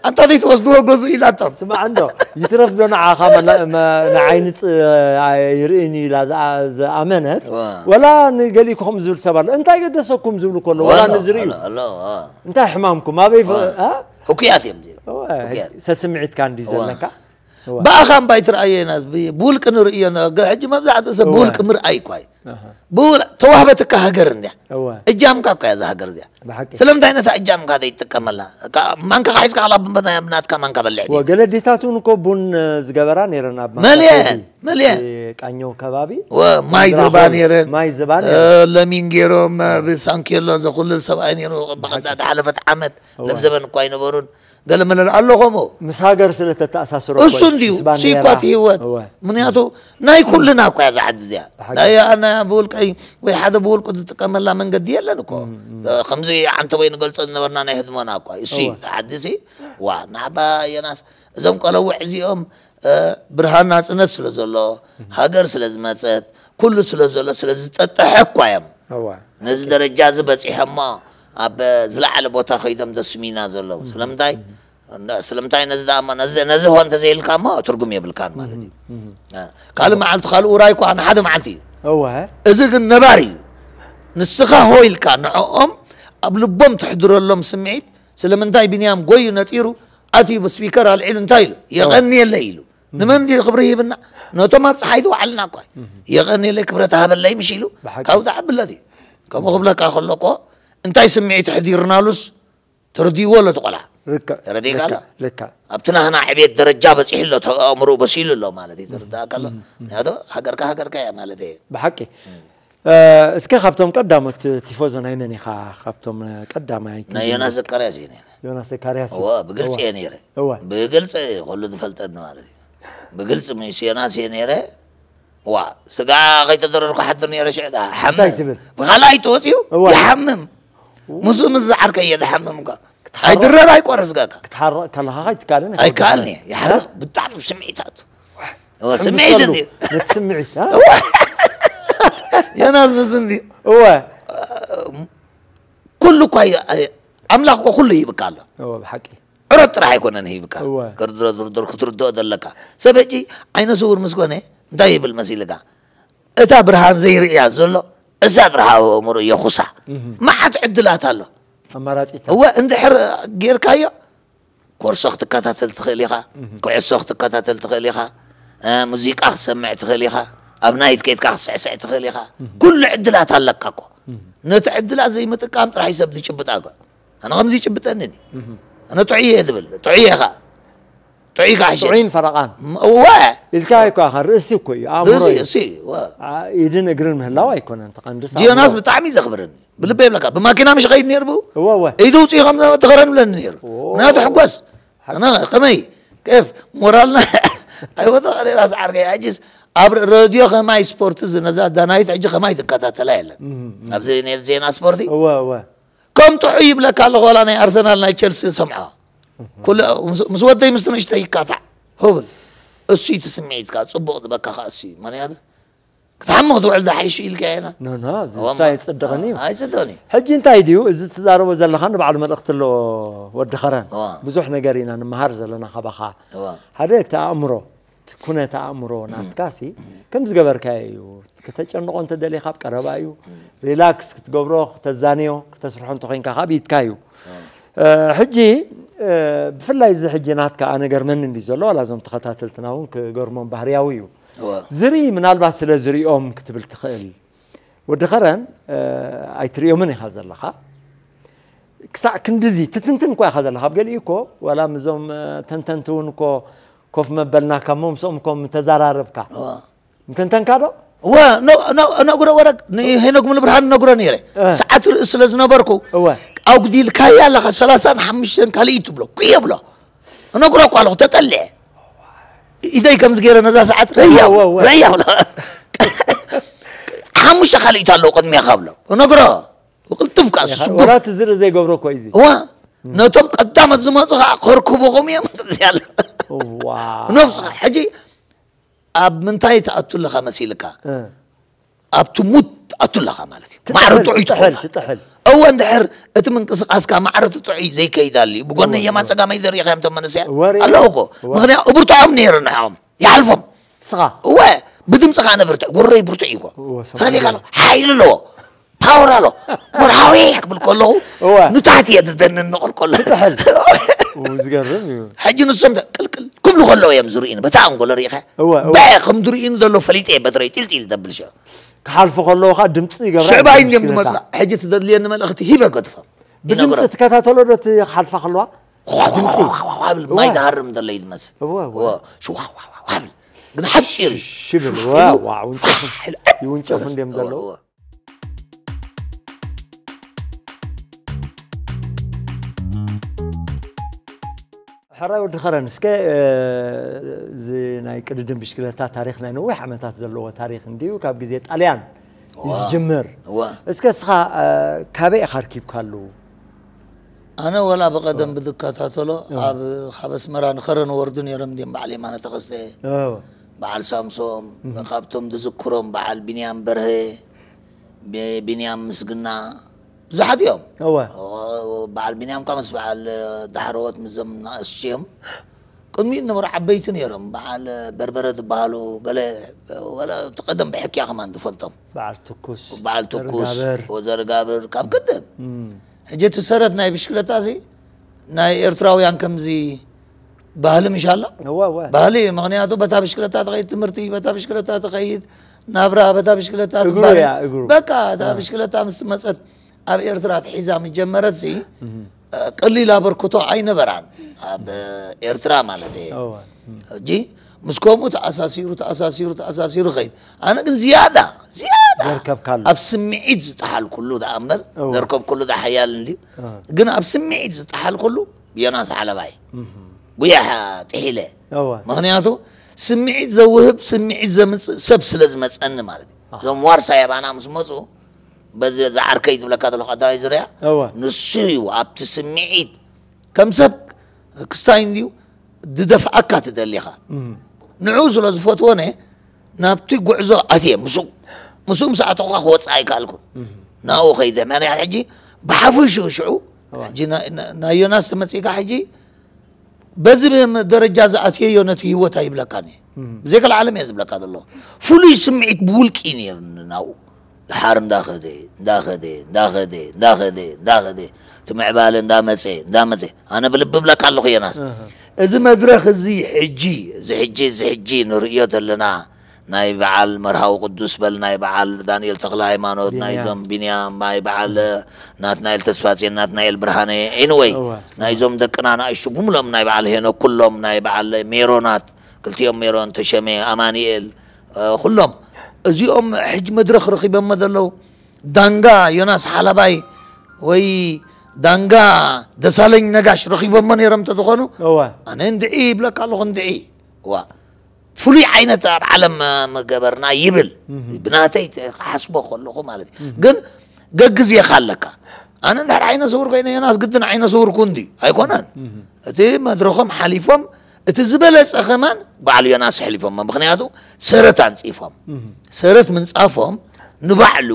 "ኣንታ ዘይትወስድዎ ገዙ?" ኢላቶም። ስማዕ እንዶ፣ ይትረፍ ዶ ንዓኻ መላ-፣ መ-፣ ንዓይኒ ጽ-፣ ኣይ-፣ ይርእን እዩ ኢላ ዝኣ-፣ ዝኣመነት፣ እወ። ወላ ንገሊኡ ከምኡ ዝብል ሰብ ኣሎ። እንታይ ገደሰኩም ዝብሉ ከሎ፣ ወላ ኣሎ፣ ንዝርእዩ። ኣሎ፣ ኣሎ፣ እወ። እንታይ ሕማምኩም? ኣበይ ፈ-፣ እወ። ኣ? ህኩያት እዮም እዚኦም። እወ፣ ህኩያት። ሰስምዒትካ እንድዩ እወ። ዘለካ። እወ። ብኣኻ እምባ ኣይትረኣዮ ኢና፣ ብ-፣ ብውልቂ ንርእዮ ነ-፣ ገ-፣ ሕጂ መብዛሕትኡ ሰብ እወ። ብውልቂ ምርኣይ እኳ እዩ። ኣሃ። ብውል-፣ ተዋህበትካ ሃገር እንድያ። እወ። እጃምካ እኳ እያ እዛ ሃገር እዚኣ። ብሓቂ። ስለምንታይ ነታ እጃምካ ዘይትጥቀመላ? ካ-፣ ማንካ ሒዝካ ካላ ብ-፣ ብናትካ ማንካ በልዕ ድዩ? ወገለ ዴታት እውን እኮ ቡን ዝገበራ ነይረን ኣብ ማንካ መሊአን፣ ከይዲ። መሊአን። እቲ ቃኘው ከባቢ። ወ-፣ ማይ ዝባ ዝረኽቡ ነይረን። ማይ ዝባ እ፣ ነይረን። ለሚን ገይሮም፣ እ፣ ብሳንኬሎ ዘኹልል ሰብኣይ ነይሩ። ብሓቂ። ብቐዳ ዝሓለፈት ዓመት እወ። ለምዘበን እኳ ኣይነበሩን። ገለ መለለ ኣሎ ከምኡ። ምስ ሃገር ስለ ተተኣሳስሮ እሱ እኮ እዩ። እንድዩ፣ ምስ ባንዴራ። ስይኳት ህይወት። እወ። ምኽንያቱ ናይ ኩልና እኳ እያ እዛ ዓዲ እዚኣ። ብሓቂ። ናይ ኣነ ብውልቀይ ወይ ሓደ ብውልቁ ዝጥቀመላ መንገዲ የለን እኮ። እም፣ እም። ከምዚ ዓንተቦይ ንገልጾ ዝነበርና ናይ ህድሞና እኳ እዩ። እሱ እዩ። እወ። ዓዲ ሲ፣ ዋ፣ ናዕባ ዮናስ፣ እዞም ቆለውዕ እዚኦም፣ እ፣ ብርሃን ናጽነት ስለ ዘሎ፣ እም። ሃገር ስለ ዝመጸት፣ ኩሉ ስለ ዘሎ፣ ስለ ዝጠጠሐ እኳ እዮም። እወ። ነዚ ደረጃ እዚ በጺሖሞ ኣብ ዝለዓለ ቦታ ከይዶም ደስሚና ዘለዉ። እም። ስለምንታይ? እም። እንዳ-፣ ስለምንታይ ነዚ ደኣ እሞ፣ ነዚ፣ ነዚ ሆ እንተዘይልካ እሞ ትርጉም የብልካን ማለት እዩ። እም፣ እም። እ፣ ካልእ መዓልቲ፣ ካልእ ውራይ እኳ ንሓደ መዓልቲ እዩ። እወ። እዚ ግን ነባሪ እዩ። ንስኻ ሆ ኢልካ ንዕኦም ኣብ ልቦም ተሕድረሎም ስምዒት፣ ስለምንታይ ቢንያም ጎዩ ነጢሩ ኣትዩ ብስፒከር ኣልዒሉ እንታይ ኢሉ? እወ። "የቐንየለይ" ኢሉ። እም። ንመን ድዩ ክብሪ ሂብና? ነቶም ኣብ ጸሓይ ዝወዓልና እኳ እዩ። እም። "የቐንየለይ፣ ክብረት ሃበለይ" ምሽ ኢሉ ብሓቂ። ካብኡ ዝዓቢ ብለት እዩ። ከምኡ ክብለካ ከሎ እኮ እንታይ ስምዒት ኣሕዲርናሉስ ተረዲእዎ ኣሎ እቲ ቆልዓ። ልክዕ፣ ተረዲእካ ኣሎ? ልክዕ፣ ልክዕ። ኣብቲ ናህና ዕቤት ደረጃ በጺሑ ኣሎ፣ እቲ ኣእምሮኡ በሲሉ ኣሎ ማለት እዩ። ተረዳእካ ኣሎ? እም፣ እም። ምክንያቱ ሃገርካ ሃገርካ እያ ማለት እዩ። ብሓቂ። እም። እ፣ እስከ ካብቶም ቀዳሞት ቲፎዞ ናይ መን ኢኻ? ካብቶም ቀዳማይ ናይ ቲፎዞ? ዮናስ ዘካርያስ እየ ነይረ። ዮናስ ዘካርያስ እዩ። እወ፣ ብግልጺ እወ። እየ ነይረ። እወ። ብግልጺ ኩሉ ዝፈልጠኒ ማለት እዩ። ብግልጺ ምስ ዮናስ እየ ነይረ። ዋ፣ ስጋ ከይተደረርኩ ሓድር ነይረ ሽዕዳ። ሓምም። እንታይ ትብል? ብኻልኣይ ተወጺኡ እወ። ይሓምም። ምስኡ ምስ ዝዓርከ እየ ዝሓምም እኳ። ክትሓርቕ ኣይድረር ኣይቆረ ስጋካ። ክትሓርቕ ከለኻ ከይትካልን ኣይከኣልን እየ። ይሓርቕ እ? ብጣዕሚ ስምዒታት። እወ፣ ስምዒት እንድዩ። ነቲ ስምዒት፣ እ? እወ። ዮናስ ንሱ እንድዩ። እወ። ኩሉ እኳ እዩ፣ ኣምላኽ እኮ ኩሉ ይህብካ ኣሎ። እወ፣ ብሓቂ። ዕረት ጥራሕ ኣይኮነን ሂብካ። እወ። ክርድሮ ድርድር ክትርድኦ ዘለካ። ሰብ ሕጂ ዓይነ ስውር ምስ ኮነ እንታይ ይብል መሲልካ? እታ ብርሃን ዘይርእያ ዘሎ እሳ ጥራሕ ኣብ ኣእምሮ የኹሳ። እህ። መዓት ዕድላት ኣሎ። ኣማራጺታት። እወ፣ እንድሕር ጌርካዮ ኮርሶ ክትከታተል ትኽእል ኢኻ፣ እህ። ኩዕሶ ክትከታተል ትኽእል ኢኻ፣ እ፣ ሙዚቃ ክትሰምዕ ትኽእል ኢኻ፣ ኣብ ናይት ኬድካ ክትስዕስዕ ትኽእል ኢኻ። እህ። ኩሉ ዕድላት ኣለካ እኮ። እህ። ነቲ ዕድላት ዘይምጥቃም ጥራሕ እዩ ሰብ ዝጭብጣ እኮ። ኣነ ከምዚ ይጭብጠኒ። እህ። ኣነ ጥዑይ እየ ዝብል፣ ጥዑይ እየ ኸኣ። ጥዑይ ከኣ ሕጂ። ጥዑይን ፈረቓን። ም-፣ እወ። ኢልካ ኣይኮ ኣኻ፣ ርእሲ እኮ እዩ፣ ኣእምሮ ርእሲ፣ እዩ። ርእሲ፣ እወ። ኣ-፣ ኢድን እግርን ምህላው ኣይኮነን፣ እቲ ቀንዲ ዮናስ ኣእምሮ። ብጣዕሚ እዩ ዘኽብረኒ። ብልበይ ይብለካ፣ ብማኪና ምሽ ኸይድ ነይሩ ብኡ? እወ፣ እወ። ኢዱ ውፅኢ ከም ተኸረን ብለኒ ነይሩ። ኦ። ምክንያቱ ሕጎስ። ሓቂ። ኣነ ከመይ? ኬፍ? ሞራልና ኣይወጣ ቀሪራ ሰዓርከይ። ሕጂስ ኣብ ረድዮ ከማይ ስፖርት እዚ ነዛ ዳናይት ሕጂ ከማይ ትከታተላ የለን። እም፣ እም። ኣብዚ ኔት ዜና ስፖርቲ። እወ፣ እወ። ከም ጥዑይ ይብለካ ኣለኹ፣ ዋላ ናይ ኣርሰናል ናይ ቸልሲ ሰምዖ። እህ። ኩሉ ምስ፣ ምስ ወደይ ምስቲ ንእሽተይ ይካታዕ። ህብል። እሱ እዩ እቲ ስምዒትካ፣ ጽቡቕ ዝበካ ከኣ እሱ እዩ። ምኽንያቱ ክትሓሚ ክትውዕል ዝሓይሽ ኢልካ ኢና። ኖ፣ ኖ፣ እዚ እሱ ኣይጽድቕን እዩ። ኣይጽድቕን እዩ። ሕጂ እንታይ ድዩ? እዚ ትዛረቦ ዘለኻ ንባዕሉ መልእኽቲ ኣለዎ ወዲ ኸረን። እዋ። ብዙሕ ነገር ኢና ንመሃር ዘለና ካባኻ። እዋ። ሓደ እቲ ኣእምሮ፣ እቲ ኩነት ኣእምሮ እም። ናትካሲ እም። ከም ዝገበርካዮ እዩ። ከተጨንቖ እንተደሊኻ ኣብ ቀረባ እዩ። እም። ሪላክስ ክትገብሮ፣ ክተዛንዮ፣ ክተስርሖ እንተኾይንካ ካብ ኢድካ እዩ። እዋ። እ፣ ሕጂ ብፍላይ እዚ ሕጂ ናትካ ኣነ ገርመኒ እንዲ ዘሎ ዋላ እዞም ተኸታተልትና እውን ክገርሞም ባህርያዊ እዩ። ዝርኢ ምናልባት ስለ ዝሪኦም ክትብል ትኽእል። ወዲ ኸረን ኣይትሪኦምን ኢኻ ዘለኻ። ክሳዕ ክንድዚ ትትንትን እኳ ኢኻ ዘለኻ። ኣብ ገሊኡ እኮ ዋላ ምዞም ተንተንቲ እውን እኮ ኮፍ መበልና ካብ መምስኦም እኮ ምተዘራረብካ ምተንተንካ ዶ? እወ፣ ነጉረ ወረግ ንሄኖክ ሙሉ ብርሃን ነጉረ ነይረ። ሰዓት ርእስ ስለ ዝነበርኩ ኣጉዲልካያ ኣለኻ ሰላሳን ሓሙሽተን ካልእ ትብሎ ኩየ ብሎ እነግሮ እኳ ኣለኹ ተጠልዐ። ኢደይ ከምዚ ገይረ ነዛ ሰዓት ረያ ረያ ብሎ ሓሙሽተ ካልእ ኣለዉ ቅድሚኻ ብሎ እነግሮ። ቅልጥፍ ከዓ ስጉም ወላ ትዝሪ ዘይገብሮ እኮ እዩ። እዋ ነቶም ቀዳመት ዝመፁ ከዓ ከርክቡኹም እዮም። ያለ ነብስኻ ሕጂ ኣብ ምንታይ ትኣቱ ኣለኻ መሲልካ? ኣብ ትሙት ትኣቱ ኣለኻ ማለት እዩ። ማዕረ ጥዑይ ትኸውን። እወ እንድሕር እቲ ምንቅስቃስካ ማዕረ ጥዑይ ዘይከይዳሉ እዩ። ብጎነይ የማን ጸጋመይ ዘሪእኻዮም እቶም መንእሰያት ኣለዉ እኮ። ምኽንያቱ እብርትዖም ነይሩ ንዕኦም ይሓልፎም። ንስኻ እወ ብድምፅኻ ነብርትዕ ጉረይ ብርቱዕ እዩ እኮ። ተረዲእካ ኣሎ ሓይሊ ኣለዎ። ፓወር ኣሎ። መርሃዊ ክብል ከለኹ እወ። ንታሕቲ እየ ዝደንን ንቕልቀሎ። ትጥሕል። እው፣ ዝገርም እዩ። ሕጂ ንሶም ተ- ቅልቅል ክብሉ ከለዉ እዮም ዝርእዩኒ። በታ ኣንጎሎ ርኢኸ እወ፣ እወ። በ ከም ዝርእዩኒ ዘሎ ፈሊጠ እየ በትረይ ጢልጢል ዘብል ሽዑ። ክሓልፉ ከለዉ ኸዓ ድምፂ ይገብራ ሽዕባይ እዮም እንዲዮም ብሽክለታ። ዝመፅኣ። ሕጂ ትደድልየኒ መልእኽቲ ሂበ ገድፎም። ብድምፂ ይነግሮም። ትከታተሎ ዶ እቲ ሓልፋ ከለዋ? ኳ- ኳ- ድምፂ። ኳ- ኳ- ኳ- ብል ማይ እወ። ዝሃርም ዘሎ እዩ ዝመስል። እወ፣ እወ። እወ። ሽዋ- ዋ- ዋ- ዋ- ብል። ግን ሓፂር እዩ። ሽብል ሽፍ ዋ- ኢሉ ዋ- ውንጨፉ- ሓሕ ኢሉ። ይውንጨፉ እንዲዮም እወ፣ ዘለዉ። እወ። ሕራይ ወዲ ኸረን እስከ እዚ ናይ ቅድድም ብሽክለታ ታሪኽ ናይ ነዊሕ ዓመታት ዘለዎ ታሪኽ እንድዩ ካብ ግዜ ጣልያን እዩ ዝጅምር። እስከ እስኻ ካበይ ኢኻ ኣርኪብካሉ? ኣነ ወላ ብቐደም ብዝከታተሎ ኣብ ካብ ኣስመራ ንኸረን ወርዱ ነይሮም ድም በዓል የማነ ተኸስተ በዓል ሳምሶም ካብቶም ዝዝክሮም በዓል ቢንያም በርሀ ቢንያም ምስግና ብዙሓት እዮም። እወ። በዓል ቢንያም ካ ምስ በዓል ዳሕረወት ምስዞም ናእሽቱ እዮም። ቅድሚኡ ዝነበሩ ዓበይቲ ነይሮም። በዓል በርበረ ዝበሃሉ ገለ ወላ እቲ ቀደም ብሕክያ ከማን ዝፈልጦም። በዓል ትኩስ በዓል ትኩስ ዘርጋብር። ወዘርጋብር ካብ ቅድም እም። ሕጂ እቲ ሰረት ናይ ብሽክለታ እዚ ናይ ኤርትራውያን ከምዚ ባህሊ ምሽ ኣሎ እወ እወ። ባህሊ ምክንያቱ በታ ብሽክለታ ትኸይድ ትምህርቲ በታ ብሽክለታ ትኸይድ ናብራ በታ ብሽክለታ እግሩ ትባል እያ፣ እግሩ። በቃ እታ እ። ብሽክለታ ምስ መፀት ኣብ ኤርትራ ትሒዛ ምጀመረት ሲ ቀሊል ኣበርክቶ ኣይነበራን ኣብ ኤርትራ ማለት እየ እወ። ሕጂ ምስ ከምኡ ተኣሳሲሩ ተኣሳሲሩ ተኣሳሲሩ ኸይድ ኣነ ግን ዝያዳ ዝያዳ ዘርከብካሉ። ኣብ ስምዒት ዝጠሓልኩሉ ደኣ እምበር እወ። ዘርከብኩሉ ደኣ ሓያል እንድዩ እ። ግን ኣብ ስምዒት ዝጠሓልኩሉ ብዮናስ ሓለባይ ጉያ ጥሒለ እወ። ምክንያቱ ስምዒት ዘውህብ ስምዒት ዘምፅእ ሰብ ስለ ዝመፀኒ ማለት እዩ እዞም ዋርሳይ ኣባና ምስ መፁ በዚ ዝዓርከይ ዝብለካ ዘሎ ቀዳማይ ዝርያ እወ። ንሱ እዩ ኣብቲ ስምዒት ከም ሰብ ክስታይ እንድዩ ዝደፍኣካ ትደሊኻ ንዕኡ ስለ ዝፈትወነ ናብቲ ጉዕዞ ኣትየ ምስኡ ምስኡ ምስ ኣተኹካ ክወፅእ ኣይከኣልኩን ናብኡ ከይደ ምክንያት ሕጂ ብሓፈሽኡ ሽዑ ሕጂ ና- ና- ናይ ዮናስ ተመፂእካ ሕጂ በዚ ብ- ደረጃ ዝኣትየዮ ነቲ ህይወት ኣይብለካን እየ ብዘይ ካልእ ዓለም እየ ዝብለካ ዘሎ ፍሉይ ስምዒት ብውልቂ እዩ ነይሩኒ ናብኡ ድሓር እንዳኸደ እንዳኸደ እንዳኸደ እንዳኸደ እንዳኸደ እቲ ምዕባለ እንዳመፀ እንዳመፀ ኣነ ብልቢ ብለካ ኣለኹ ዮናስ እዚ መድረኽ እዚ ሕጂ እዚ ሕጂ እዚ ሕጂ ንርእዮ ዘለና ናይ በዓል መርሃዊ ቅዱስ በል ናይ በዓል ዳንኤል ተክለ ሃይማኖት ናይዞም ቢንያም ናይ በዓል ናትናኤል ተስፋፅዮን ናትናኤል ብርሃነ ኤንወይ ናይዞም ደቅና ንኣሽቱ ብምሎም ናይ በዓል ሄኖክ ኩሎም ናይ በዓል ሜሮናት ክልቲኦም ሜሮን ተሸመ ኣማኒኤል ኩሎም እዚኦም ሕጂ መድረኽ ረኺቦሞ ዘለዉ ዳንጋ ዮናስ ሓላባይ ወይ ዳንጋ ደሳለኝ ነጋሽ ረኺቦሞ ነይሮም እንተዝኾኑ ኣነ እንድዒ ይብለካ ኣለኹ እንድዒ ዋ ፍሉይ ዓይነት ኣብ ዓለም ምገበርና ይብል ብናተይ ክሓስቦ ከለኹ ማለት እዩ ግን ገግዜኻ ኣለካ ኣነ እንድሕር ዓይነ ስውር ኮይነ ዮናስ ግድን ዓይነ ስውር ኩን ድዩ ኣይኮነን እቲ መድረኾም ሓሊፎም እቲ ዝበለፀ ከማን በዓል ዮናስ ኣሕሊፎሞ ምክንያቱ ሰረት ኣንፂፎም ሰረት ምንፃፎም ንባዕሉ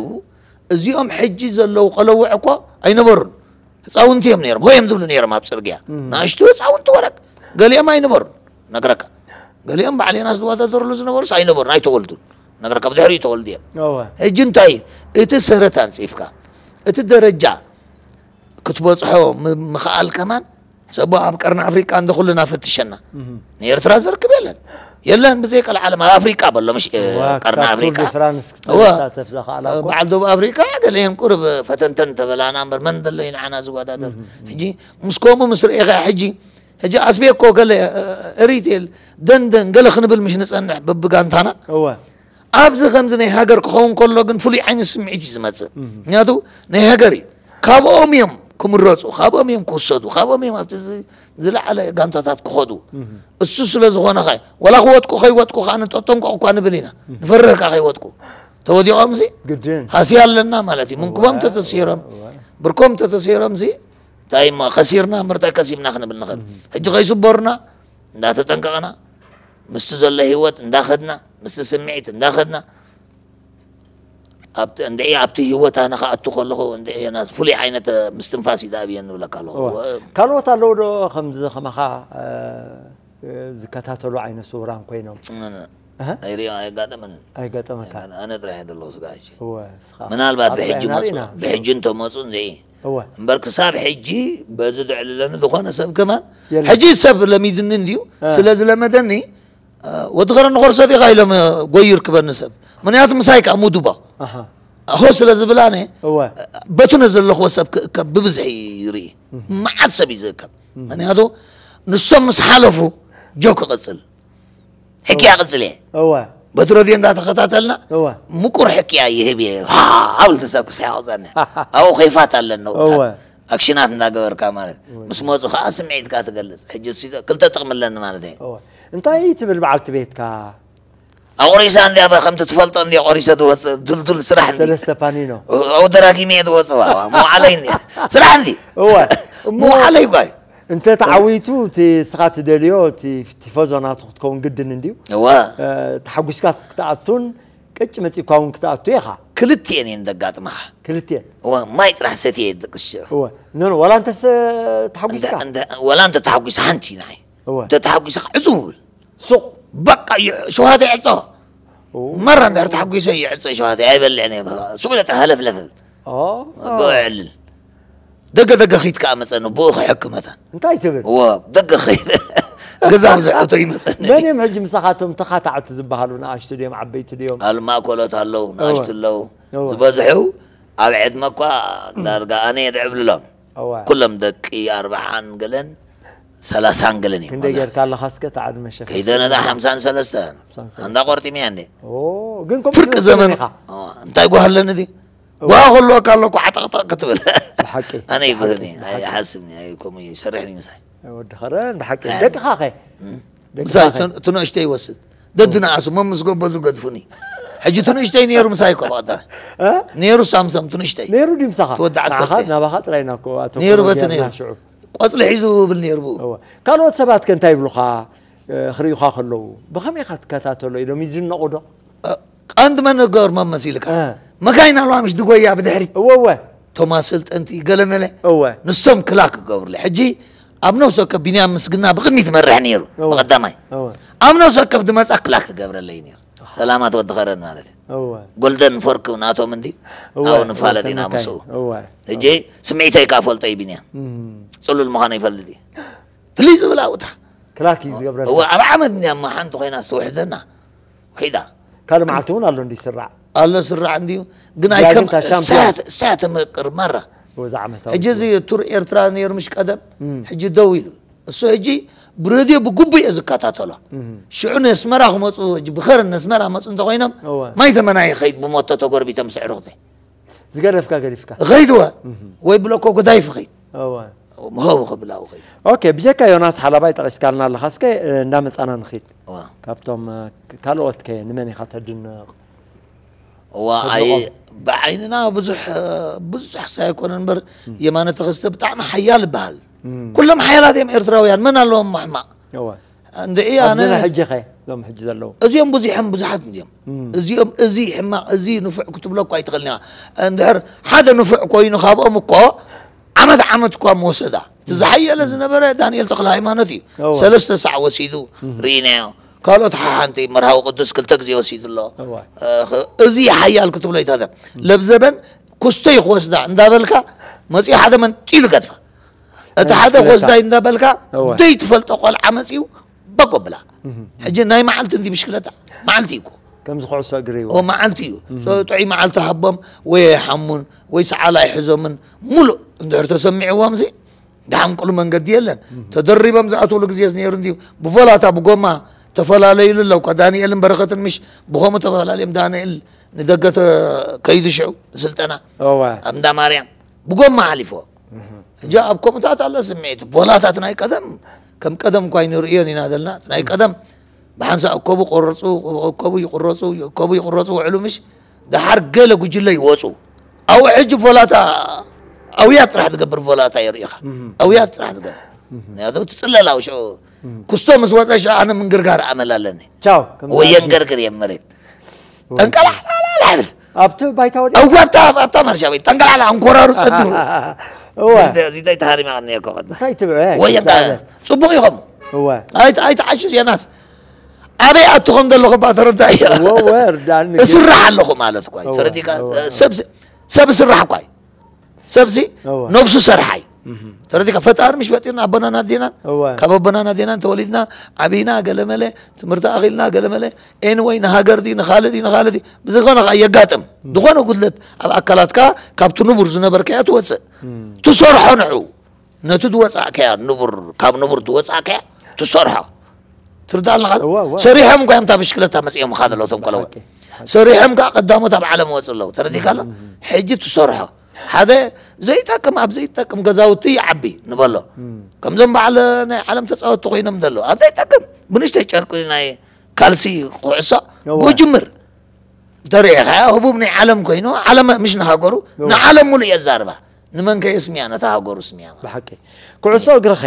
እዚኦም ሕጂ ዘለዉ ቀለውዕ እኮ ኣይነበሩን ህፃውንቲ እዮም ነይሮም ሆዮም ዝብሉ ነይሮም ኣብ ፅርግያ ንኣሽቱ ህፃውንቲ ወረቅ ገሊኦም ኣይነበሩን ነግረካ ገሊኦም በዓል ዮናስ ዝወዳደርሉ ዝነበሩስ ኣይነበሩን ኣይተወልዱን ነግረካ ብድሕሪኡ ተወልዱ እዮም ሕጂ እንታይ እዩ እቲ ሰረት ኣንፂፍካ እቲ ደረጃ ክትበፅሖ ምኽኣል ከማን ሰቦ ኣብ ቀርኒ ኣፍሪቃ እንደ ኩልና ፈትሸና። ንኤርትራ ዘርክብ የለን። የለን ብዘይ ቀልዓለም ኣብ ኣፍሪቃ በሎ፣ ምሽ፣ ዋ፣ ቀርኒ ክሳብ ቱር ኣፍሪቃ። ደ ፍራንስ እወ። ክትሳተፍ ዘኽኣላ እኮ። በዓል ደቡብ ኣፍሪቃ ገለ እየን ቁርብ ፈተንተን ተበላና እምበር መን ደሎ እዩ ንዓና ዝወዳደር? ሕጂ ምስ ከምኡ ምስ ርኢኻ ሕጂ፣ ሕጂ ኣስቤ እኮ ገለ፣ እ፣ ሪቴል፣ ደንደን ገለ ክንብል ምሽ ንጸንሕ በብጋንታና። እወ። ኣብዚ ከምዚ ናይ ሃገር ክኸውን ከሎ ግን ፍሉይ ዓይነት ስምዒት እዩ ዝመጽእ። ምክንያቱ ናይ ሃገር እዩ። ካብኦም እዮም ክምረጹ፣ ካብኦም እዮም ክውሰዱ፣ ካብኦም እዮም ኣብቲ ዝ-፣ ዝለዓለ ጋንታታት ክኸዱ። እሱ ስለ ዝኾነ ኸ፣ ወላ ክወጥቁ ከይወጥቁ ከኣ ንጠጠንቀቑ እኳ ንብል ኢና። ንፈርህ ከኣ ከይወጥቁ። ተወዲቖም እዚ ግድን። ሃስያ ኣለና ማለት እዩ። ምንኩቦም እወ፣ ተተሲሮም፣ እወ። ብርኮም ተተሲሮም እዚ እንታይ እሞ ከሲርና እምበር እንታይ ከሲብና ክንብል ንኽእል። ሕጂ ከይስበሩና እንዳተጠንቀቕና፣ ምስቲ ዘሎ ህይወት እንዳኸድና፣ ምስቲ ስምዒት እንዳኸድና፣ ኣብቲ፣ እንድዒ ኣብቲ ህይወት ኣነ ክኣቱ ከለኹ፣ እንድዒ ናስ ፍሉይ ዓይነት ምስትንፋስ እዩ ዝኣብየኒ ንብለካ ኣለኹ። እወ። ወ-፣ ካልኦት ኣለዉ ዶ ከምዚ ከማኻ፣ እ፣ ዝከታተሉ ዓይነት ስውራን ኮይኖም? ነ-፣ ነ-፣ እህ? ኣይሪኦ፣ ኣየጋጠመንን። ኣይጋጠመካ? ኣነ ጥራሕ እየ ዘለኹ ስጋ ሕጂ። እወ፣ እስኻ ምናልባት ኣብቲ ብሕጂ ኣያና መጹ፣ ርኢና። ብሕጂ እንተመጹ እንድዒ። እወ። እምበር ክሳብ ሕጂ በዚ ዘዕልለኒ ዝኾነ ሰብ ከማን፣ የለን። ሕጂ ሰብ ለሚድኒ እንድዩ፣ እ። ስለ ዝለመደኒ፣ እ፣ ወዲ ከረን ንኾርሶ ዲኻ ኢሎም፣ እ፣ ጎዩ ይርክበኒ ሰብ። ምኽንያቱ ምሳይ ከኣ ሙዱባ። ኣሃ። ኣሆ ስለ ዝብል ኣነ፣ እወ። በቱ ነዘለኽዎ ሰብ ክእከብ ብብዝሒ ይርኢ። እህ። መዓት ሰብ እዩ ዝእከብ። እህ። ምኽንያቱ ንሶም ምስ ሓለፉ ጆክ ክቕጽል። ሕክያ እወ። ቅጽል እየ። እወ። በቲ ረድዮ እንዳተኸታተልና እወ። ምቁር ሕክያ ይህብ እየ። ሃ፣ ኣብ ልትሰብ ክሳይ ኣውጻኒ። ኣብኡ ኸይፋት ኣለኒ። እወ። ኣክሽናት እንዳገበርካ ማለት። እወ። ምስ መጹ ኸኣ ስምዒትካ ትገልጽ። ሕጂ እሱ ክልተ ጥቕሚ ኣለኒ ማለት እየ። እወ። እንታይ ትብል በዓልቲ ቤትካ? ኣቑሪሳ እንድያ፣ ባ፣ ከምቲ ትፈልጦ እንድያ፣ ቆሪሰ ትወጽእ፣ ድልዱል ስራሕ እንዲ። ሰለስተ ፓኒኖ። ኣብኡ ደራጊመ እየ ዝወጽእ፣ ዋ፣ ዋ፣ መውዓለይ እንዲ። ስራሕ እንዲ። እወ። እሞ መውዓለይ እኳ እዩ። እንተ ተዓዊቱ፣ እቲ እስኻ ትደልዮ፣ እቲ ቲፎዞ ናቱ ክትከውን ግድን እንድዩ። እወ። እ፣ ተሓጒስካ ክትኣቱን ቅጭ መጺእካ እውን ክትኣቱ ኢኻ። ክልቲኤን እየን ዘጋጥማኻ። ክልቲኤን? እወ፣ ማይ ጥራሕ ሰትየ እየ ዝድቅስ ሽዑ። እወ። ኖ፣ ኖ፣ ዋላ እንተስ ተሓጒስካ? እንተ፣ እንተ፣ ዋላ እንተ ተሓጒሰ ሓንቲ እዩ ንዓይ። እወ። እንተ ተሓጒሰ ዕጹው እብል። ሱቕ። በቃ፣ ይ-፣ ሸውሃተይ ዕጾ። ኦ። መራ እንድሕር ተሓጒሰ ይዕጾ ሸውሃተይ፣ ኣይበልዕን እየ። በቃ፣ ሱቕ ኢለ ጥራሕ ሃለፍለፍ እብል። ኦ። ብኡ የዕልል። ደገ ደገ ኺድ ከኣ መጸኒ፣ ብኡ ክሕክመታን። እንታይ ትብል? እወ፣ ደገ ኺድ። ገዛ ብዙሕ እቶ ይመጸኒ። መን እዮም ሕጂ ምሳኻቶም ተኻታዕቲ ዝበሃሉ? ንኣሽቱ ድዮም፣ ዓበይቲ ድዮም? ኣል ማእኮሎት ኣለዉ፣ እወ። ንኣሽቱ ኣለዉ። እወ። ዝበዝሑ ኣብ ዕድመ እኳ ዳርጋ ኣነ እየ ዝዕብልሎም። እወ። ኩሎም ደቂ ኣርብዓን ገለን ሰላሳን ገለን እዮም። ክንደይ መብዛሕትኡ። ጌርካ ኣለኻ እስከ እቲ ዕድመ ሸፈን? ከይደ ነታ ሓምሳን ሰለስተን። ሓምሳን ሰለስተን። ኣንዳ ቆርጢመያ እንዴ? ኦ፣ ግን ከምኡ ፍርቂ ትመስል ዘመን። ኢኻ። ኦ፣ እንታይ ጓሃ ኣለኒ እቲ? እወ። ጓሃ ከለወካ ኣለኩ ዓጠቕጠቕ ክትብል። ብሓቂ፣ ኣነ ብሓቂ፣ ይጉህኒ፣ ብሓቂ። ኣይሓስብኒ፣ ኣይ፣ ከምኡ ይሰርሕኒ ምሳይ። ወዲ ኸረን፣ ብሓቂ። ኣይ። ደቅኻ ኸ? እም። ደቅኻ ምሳይ ኸ? እቱ-፣ እቱ ንእሽተይ ይወስድ። ደድንኣሱ፣ መምስ ጎቦ ዝገድፉኒ። ሕጂ እቱ ንእሽተይ ነይሩ ምሳይ እኮ ብቐዳማይ። እ? ነይሩ ሳምሶም፣ እቱ ንእሽተይ። ነይሩ ድዩ ምሳኻ? ተወዳዕ ንዓኻ፣ ሰርተ። ናባኻ ጥራይ ኢና እኮ ኣተኩሮ ናይሩ በቲ ጌርና ነይሩ። ሽዑ። ቆጽሊ ሒዙ ብል ነይሩ ብኡ። እወ። ካልኦት ሰባት ከ እንታይ ይብሉኻ? እ፣ ክርእዩኻ ከለዉ፣ ብኸመይ ኢኻ ትከታተሎ ኢሎም ይድነቑ ዶ? እ፣ ቀንዲ መን ገርሞም መሲልካ? እ። መካይን ኣለዋ ምሽ ድጎያ ብድሕሪት። እወ፣ እወ። እቶም ኣሰልጠንቲ ገለመለ። እወ። ንሶም ክላክ ክገብሩለይ። ሕጂ ኣብ ነፍሲ ወከፍ ቢንያም ምስግና ብቕድሚት ይመርሕ ነይሩ፣ እወ። ብቐዳማይ። እወ። ኣብ ነፍሲ ወከፍ ድመጻ ክላክ ክገብረለይ ነይሩ። ኣሃ። ሰላማት ወዲ ኸረን ማለት እዩ። እወ። ጎልደን ፎርክ ናቶም እንዲ፣ እወ፣ ኣብኡ ንፋለጥ እወ፣ ኢና ተመካይ። ምስኡ። እወ። ሕጂ ስምዒተይ ከኣ ፈልጦ እዩ ቢንያም። እም። ጽሉል ምዃኑ ይፈልጥ እዩ። ፍልይ ዝብል ኣብታ። ክላክ እዩ ዝገብረልካ። እወ፣ ኣብ ዓመት እንድያ እሞ ሓንቲ ኮይና ዝተውሕደና። ውሒዳ። ካልእ መዓልቲ እውን ኣሎ እንዲ ይስራዕ። ኣሎ ስራዕ እንድዩ። ግን ቢያ ግን ኣይከም-፣ እታ ሻምፒዮን። እሳ፣ እሳ ተመቅር ማራ። እወ፣ እዛ ዓመታዊ ሕጂ እዚ ውድድር። ቱር ኤርትራ ነይሩ ምሽ ቀደም፣ እም። ሕጂ ደው ኢሉ። እሱ ሕጂ ብሬድዮ ብግቡእ እየ ዝከታተሎ። እም። ሽዑ ነስመራ ክመፁ፣ ሕጂ ብኸረን ነስመራ መፁ እንተኮይኖም፣ እወ። ማይ ተመና ይኸይድ ብሞቶ ተጎርቢቶም ስዕሩኽተይ። ዝገደፍካ ገዲፍካ። እኸይድ እወ። እም። ወይ ብለኮ ጎዳይፍ እኸይድ። እወ። ምህው ክብል ኣብኡ ኸይዱ። ኦኬ፣ ብጀካ ዮናስ ሓላባይ ጠቒስካልና ኣለኻ፣ እስከ፣ እ፣ እንዳመጻና ንኺድ። እዋ። ካብቶም፣ እ፣ ክ-፣ ካልኦት ከ ንመን ኢኻ ተድንቕ? እዋ፣ ኣይ፣ ተድንቖም? ብዓይንና ብዙሕ፣ እ፣ ብዙሕ ሳይኮነ እምበር፣ እም። የማነ ተኸስተ ብጣዕሚ ሓያል ይበሃል። እም። ኩሎም ሓያላት እዮም ኤርትራውያን፣ መን ኣለዎም ሕማቕ? እዋ። እንድዒ ኣብዚ ኣነ ናይ ሕጂ ኸ? እዞም ሕጂ ዘለዉ? እዚኦም ብዙሕም ብዙሓት እንድዮም። እም። እዚኦም፣ እዚ ሕማቕ፣ እዚ ንፉዕ ክትብሎ እኳ ኣይትኽእልን ኢኻ። እንድሕር ሓደ ንፉዕ ኮይኑ ካብኦም እኮ ዓመት ዓመት እኳ ምወሰዳ። እቲ እም። ዝሓየለ ዝነበረ ዳንኤል ተኽለ ሃይማኖት እዩ። እወ። ሰለስተ ሳዕ ወሲዱ እም። ርኢናዮ። ካልኦት ሓሓንቲ መርሃዊ ቅዱስ ክልተ ግዜ ወሲዱ ኣሎ። እወ። እ፣ ኽ-፣ እዚ ሓያል ክትብሎ ኣይትኽእልን። እም። ለብዘበን ኩስተይ ክወስዳ እንዳበልካ መጺኡ ሓደ መንጢሉ ገድፋ። እቲ ሓደ ኮስዳይ እንዳበልካ ዘይትፈልጦ ቆልዓ መፂኡ በጎ ብላ። ሕጂ ናይ መዓልቲ እንዲ ብሽክለታ መዓልቲ እዩ እኮ። ከምዚ ኩዕሶ እግሪ እዎ። ኦ መዓልቲ እዩ። ጥዑይ መዓልቲ ሃቦም ወይ ኣይሓሙን ወይ ሰዓል ኣይሕዞምን ሙሉእ እንድሕር ተሰሚዕዎም ሲ ደሓን ቅሉ መንገዲ የለን። ተደሪቦም ዝኣትውሉ ግዜ ነይሩ እንድዩ። ብቮላታ ብጎማ ተፈላለዩሉ ኣለውካ። ዳንኤልን በረኸትን ምሽ ብኸምኡ ተፈላለዮም። ዳንኤል ንደገ ከይዱ ሽዑ ንስልጠና ኣብ እንዳ ማርያም ብጎማ ሓሊፎ። ሕጂ ኣብ ከምኡታት ኣሎ ስምዒት። ቮላታት ናይ ቀደም ከም ቀደም እኳ ኣይንርእዮን ኢና ዘለና። ናይ ቀደም ብሓንሳእ እከቡ ቆረፁ፣ እከቡ ይቁረፁ፣ እከቡ ይቁረፁ ውዕሉ ምሽ ደሓር ገለ ጉጅለ ይወፁ። ኣብኡ ሕጂ ቮላታ ኣውያት ጥራሕ ትገብር ቮላታ የርእኻ። ኣውያት ጥራሕ ትገብር። ምክንያቱ ትፅለል ኣብ ሽዑ ክስቶ ምስ ወፀ ሽዑ ኣነ ምንግርጋር ኣመል ኣለኒ። ቻው ወይ የንገርግር እየ መሬት ጠንቀላሕላላላ ይብል። ኣብቲ ባይታ ወዲያ እዋ ኣብታ ኣብታ ማርሻ ቤት ጠንቀላላ ኣንኮራሩ ፀድሩ። እወ እዚታይ ተሃሪማ ቀኒየ እኮ ቀጥታ እንታይ ትብል? ወይ እንታ ጽቡቕ ኢኹም እወ ኣይተ ኣይተ ዓሹ የናስ ኣበይ ኣትኹም ዘለኹ ባ ተረዳ እየ። እወ እወ ርዳኒ። እስራሕ ኣለኹ ማለት እኮ ተረዲካ። ሰብ ሰብ ስራሕ እኳ እዩ። ሰብሲ እወ። ነብሱ ሰርሓይ ተረዲካ። ፈጣሪ ምሽ ፈጢርና ኣቦናን ኣዴናን እወ። ካብ ኣቦናን ኣዴናን ተወሊድና ዓቢና ገለመለ ትምህርቲ ኣኺልና ገለመለ ኤንወይ ንሃገር ድዩ ንኻልእ ድዩ ንኻልእ ድዩ ብዝኾነ ከዓ የጋጥም ዝኾነ ጉድለት ኣብ ኣካላትካ ካብቲ ንቡር ዝነበርካዮ ትወፅእ ትሰርሖ ንዑ ነቲ ዝወፃእካዮ ንቡር ካብ ንቡር ዝወፃእካዮ ትሰርሖ ትርዳእ ኣለኻ። እወ፣ እወ። ሰሪሖም እኳ እዮም እታ ብሽክለታ መፂኦም ኻ ዘለዉ እቶም ቆለወ። ብሓቂ፣ ብሓቂ። ሰሪሖም ከዓ ቀዳሞት ኣብ ዓለም ወፁ ኣለዉ። ተረዲእካ ኣሎ? ሕጂ ትሰርሖ ሓደ ዘይጠቅም ኣብ ዘይጠቅም ገዛውቲ ይዓቢ ንበሎ። ከምዞም በዓል ናይ ዓለም ተፃወትቲ ኮይኖም ዘለዉ ኣብ ዘይጠቅም ብንሽተይ ጨርቂ ናይ ካልሲ ኩዕሶ እወ። ብኡ ጅምር እንተሪኢኻዮ ህቡብ ናይ ዓለም ኮይኑ ዓለም ምሽ ንሃገሩ እወ። ንዓለም ሙሉእ እየ ዛርባ። ንመን ከየስምያ ነታ ሃገሩ ስምያ ማለት። ብሓቂ። ኩዕሶ እግሪ ኸ?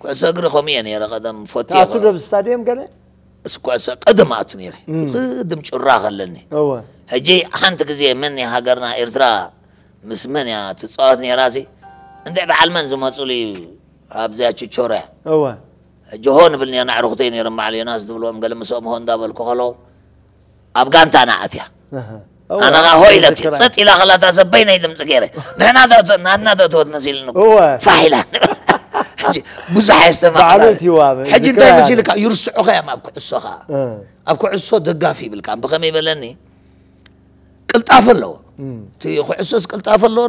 ኩዕሶ እግሪ ከምኡ እየ ነይረ ቀደም ፈትየ። ትኣቱ ዶ ኣብ ስታድየም ገለ? እስ ኩዕሶ ቀደም ኣቱ ነይረ። ቅድም ጩራ ከለኒ። እወ። ሕጂ ሓንቲ ግዜ መን እያ ሃገርና ኤርትራ ምስ መን እያ ትፃወት ነይራ ሲ እንታይ በዓል መን ዝመፁሉ እዩ ኣብዚኣ ችቾራ እያ። እወ። ሕጂ ሆ ንብል ነርና ኣዕሩኽተይ ነይሮም በዓል ዮናስ ዝብልዎም ገለ ምስኦም ሆ እንዳበልኩ ከለዉ ኣብ ጋንታና ኣትያ። ኣነ ኸዓ ሆ ኢለት ጸጥ ኢላ ኸላ እታ ሰብ በይነይ ድምፂ ገይረ ንሕና ናትና ዘእተወት መሲልኒ ፋሕ ኢላ ብዙሕ ኣየስተማቕላ። ሕጂ እንታይ መሲልካ ይርስዑኻ እዮም ኣብ ኩዕሶ ኸዓ ኣብ ኩዕሶ ደጋፊ ይብልካ ብኸመይ በለኒ ቅልጣፈ ኣለዎ እቲ ኩዕሶስ ቅልጣፈ ኣለዎ።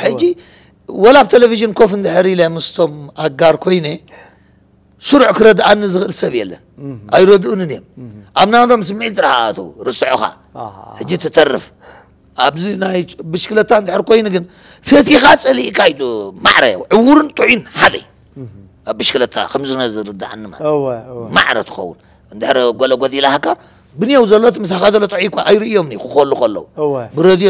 ሕጂ ወላ ኣብ ቴሌቪዥን ኮፍ እንድሕር ኢለ ምስቶም ኣጋር ኮይነ ስሩዕ ክረድኣኒ ዝኽእል ሰብ የለን። ኣይረድኡንን እዮም። ኣብ ናቶም ስምዒት ጥራሕ ኣትዉ ርስዑኻ ሕጂ ትተርፍ። ኣብዚ ናይ ብሽክለታ እንድሕር ኮይኑ ግን ፈቲኻ ጸሊእካ እዩ ማዕረ ዕውርን ጥዑይን ሓደ ኣብ ብሽክለታ ከምዚ ዝርድኣኒ ማለት ማዕረ ትኸውን እንድሕር ጎለጎት ኢላሃካ ብንየው ዘሎ እቲ ምሳኻ ዘሎ ጥዑይ እኳ ኣይርእዮም ክኸሉ ከለዉ ብረድዮ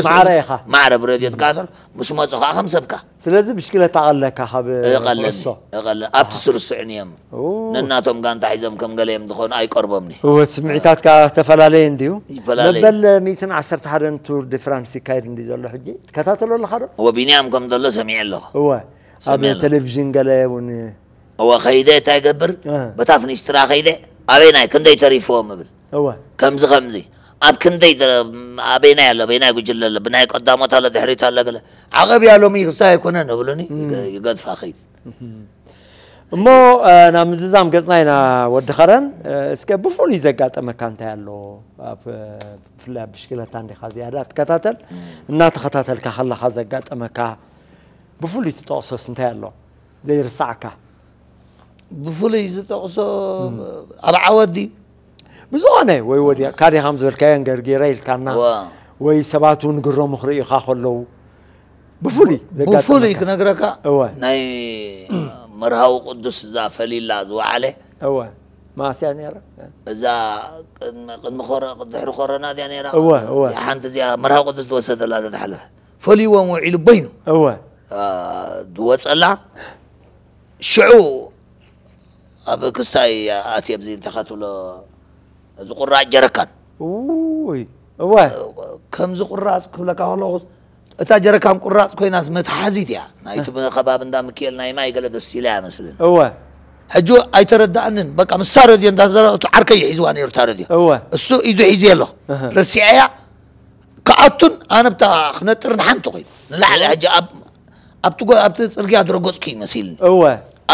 ማዕረ ብረድዮ ትጋተር ምስ መፁ ከዓ ከም ሰብካ ስለዚ ብሽክለታ ቀለካ ካብ እቐለኒ ኩዕሶ። እቐለ ኣብቲ ስርስዕን እዮም ኡ። ነናቶም ጋንታ ሒዞም ከም ገለ እዮም ዝኾኑ ኣይቀርቦምኒ እወ ስምዒታትካ ዝተፈላለየ እንድዩ ይፈላለዩ። መበል ሚእትን ዓሰርተ ሓደን ቱር ዲ ፍራንስ ይካየድ እንዲ ዘሎ ሕጂ ትከታተሎ ኣለኻ ዶ እወ ቢንያም ከም ዘሎ ሰሚዐ ኣለኹ እወ ኣብ ሰሚዐ ኣለኹ። ቴሌቪዥን ገለ እውን እወ ኸይደ እንታይ ገብር እ። በታ ፍኒስትራ ኸይደ ኣበይ ናይ ክንደይ ተሪፍዎም እብል እወ ከምዚ ከምዚ ኣብ ክንደይ ኣበይናይ ኣሎ በይናይ ጉጅለ ኣሎ ብናይ ቀዳሞት ኣሎ ድሕሪት ኣሎ ገለ ዓቐብ እያ ሎሚ ክስታይ ኣይኮነን እብሉኒ ይገድፋ ኸይድ እሞ ናብ ምዝዛም ገፅና ኢና ወዲ ኸረን እስከ ብፍሉይ ዘጋጠመካ እንታይ ኣሎ ብፍላይ ኣብ ብሽክለታ እንዲኻ ዝያዳ ትከታተል እናተኸታተልካ ከለኻ ዘጋጠመካ ብፍሉይ ትጠቕሶስ እንታይ ኣሎ ዘይርሳዕካ ብፍሉይ ዝጠቕሶ ኣብ ዓወት ድዩ ብዝኾነ ወይ ወዲቕካ ዲኻም ዝበልካዮ እንገርጊረ ኢልካና እዋ። ወይ ሰባት እውን ግረሙ ክርእዩኻ ከለዉ ብፍሉይ ዘጋጥመካ? ብፍሉይ ክነግረካ እወ ናይ መርሃዊ ቅዱስ እዛ ፈሊላ ዝወዓለ እወ ማእስያ ነይራ እዛ ቅድሚ ቅድሚ ኮረ- ድሕሪ ኮረና እዚኣ ነይራ እወ፣ እወ። እዚኣ ሓንቲ እዚኣ መርሃዊ ቅዱስ ዝወሰደላ ዘተሓለፈ ፈሊዎም ውዒሉ በይኑ እወ አ፣ ዝወፀላ ሽዑ ኣብ ክስታይ ኣትየ ብዚ እንታይ ካ ትብሎ እዚ ቁራጭ ጀረካን ውይ እወ ከምዚ ቁራፅ ክብለካ ከለኹ እታ ጀረካን ቁራፅ ኮይናስ መትሓዚት እያ ናይቲ ከባቢ እንዳ ምክኤል ናይ ማይ ገለ ተስቲላ እያ መስልን እወ ሕጂ ኣይተረዳእንን በቃ ምስታ ረድዮ እንዳተዘረቱ ዓርከይ ሒዝዋ ነይሩ እታ ረድዮ እወ እሱ ኢዱ ሒዝየ ኣለኹ እህ። ረሲዐያ ክኣቱን ኣነ ብታ ክነጥርን ሓንቲ ኮይኑ ንላዕሊ ሕጂ ኣብ ኣብቲ ጎ- ኣብቲ ጽርግያ ዝረገጽኩ ይመሲልኒ። እወ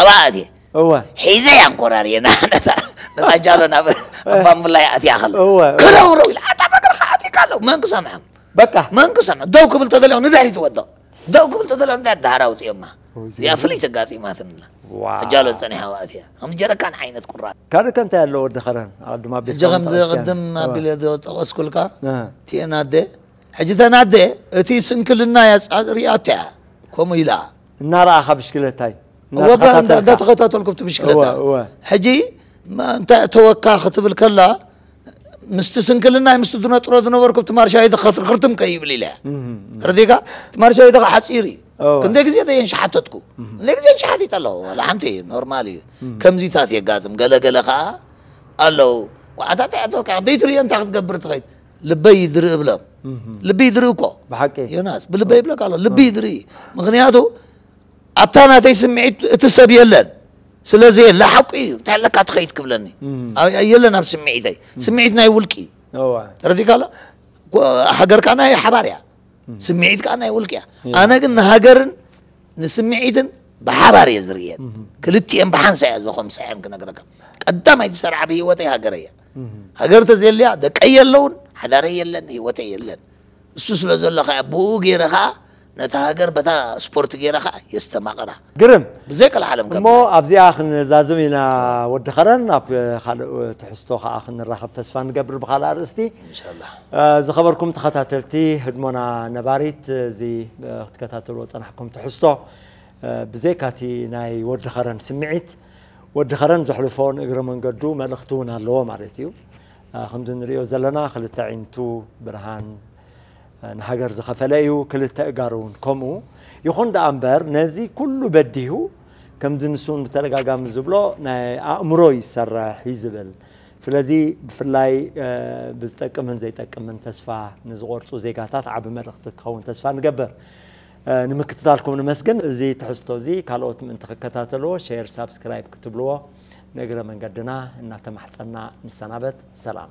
ኣብኣ ኣትየ እወ ሒዘ ኣንኮራርየ ነታ ነታ ጃሎ ናብ ኣብ ባምቡላ ኣትያ ከሎ እወ፣ እወ። ክረውረው ኢላ ኣታ በግርኻ ኣቲካ ኣሎ መን ክሰምዖም በቃ መን ክሰምዖ ደው ክብል ተደልዮ ንድሕሪት ትወድቕ ደው ክብል ተደልዮ እንታይ ዳህራ ኣውፅኦማ ወይ እዚኣ ፍልይቲ ኣጋጢማትንላ ዋው። ጃሎ ፀኒሓ ኣትያ ከም ጀረካን ዓይነት ቁራፅ ካልእ ከ እንታይ ኣሎ ወዲ ኸረን ኣብ ድማ ቤት ሕጂ ከምዚ ቅድም ኣቢለ ዝጠቐስኩልካ እ። ቲኤን ኣደ ሕጂ ተናደ እቲ ስንክልና እያ ሪኣቶ እያ ከምኡ ኢላ እናረኣኻ ብሽክለታይ ወባ እንዳተኸታተልኩ ብቲ ብሽክለታ እወ፣ እወ። ሕጂ ማ- እንታይ እተወካ ክትብል ከላ ምስቲ ስንክልና ምስቲ ድነጥሮ ዝነበርኩ ብቲ ማርሻይ ድኸትርክርትም ከይብል ኢለ ተረዲካ እቲ ማርሻይ ድኸ ሓፂር እዩ እወ። ክንደ ግዜ ደየን ሸሓተትኩ እንደ ግዜ ሸሓቲት ኣለኹ ዋላ ሓንቲ ኖርማል እዩ ከምዚታት የጋጥም ገለገለ ከዓ ኣለዉ ዋዕታት ያተወካ ደይትርእዮ እንታይ ክትገብር ትኸይድ ልበይ ይድርኢ እብሎም ልቢ ይድርኢ እኮ ብሓቂ ዮናስ ብልበይ ይብለካ ኣሎ ልቢ ይድርኢ ምክንያቱ ኣብታ ናተይ ስምዒት እቲ ሰብ የለን ስለዚ የለ ሓቁ እዩ እንታይ ኣለካ ትኸይድ ክብለኒ ኣብ- የለን ኣብ ስምዒተይ ስምዒት ናይ ውልቂ እዩ እወ ተረዲካ ኣሎ ጎ- ሃገር ከዓ ናይ ሓባር እያ ስምዒት ከዓ ናይ ውልቂ እያ ኣነ ግን ንሃገርን ንስምዒትን ብሓባር እየ ዝርእየን ክልቲኤን ብሓንሳ እያ ዘኸምሳያን ክነግረካ ቀዳማይ ዝሰርዓ ብህይወተይ ሃገር እያ ሃገር ተዘየልያ ደቀይ የለውን ሓዳረይ የለን ህይወተይ የለን እሱ ስለ ዘሎ ከዓ ብኡ ገይረ ከዓ ነታ ሃገር በታ ስፖርት ገይረ ከዓ የስተማቕራ ግርም ብዘይ ቀልዓለም እሞ ኣብዚኣ ክንዛዝም ኢና ወዲ ኸረን ኣብ ካልእ ትሕዝቶ ከዓ ክንራኸብ ተስፋ ንገብር ብካልእ ኣርእስቲ ኢንሻላ እ፣ ዝኸበርኩም ተኸታተልቲ ህድሞና ነባሪት እዚ እ፣ ክትከታተልዎ ፀናሕኩም ትሕዝቶ እ፣ ብዘይካቲ ናይ ወዲ ኸረን ስምዒት ወዲ ኸረን ዘሕልፎ ንእግረ መንገዱ መልእኽቲ እውን ኣለዎ ማለት እዩ እ፣ ከምዚ ንሪኦ ዘለና ክልተ ዒንቱ ብርሃን ንሃገር ዝኸፈለ እዩ ክልተ እጋሩ እውን ከምኡ ይኹን ደኣ እምበር ነዚ ኩሉ በዲሁ ከምዚ ንሱ እውን ብተደጋጋሚ ዝብሎ ናይ ኣእምሮ ይሰርሕ እዩ ዝብል ስለዚ ብፍላይ ብዝጠቅምን ዘይጠቅምን ተስፋ ንዝቆርፁ ዜጋታት ዓቢ መልእኽቲ ክኸውን ተስፋ ንገብር ንምክትታልኩም ንመስግን እዚ ትሕዝቶ እዚ ካልኦት ምእንቲ ክከታተልዎ ሸር ሳብስክራይብ ክትብልዎ ንእግረ መንገድና እናተማሕፀና ንሰናበት ሰላም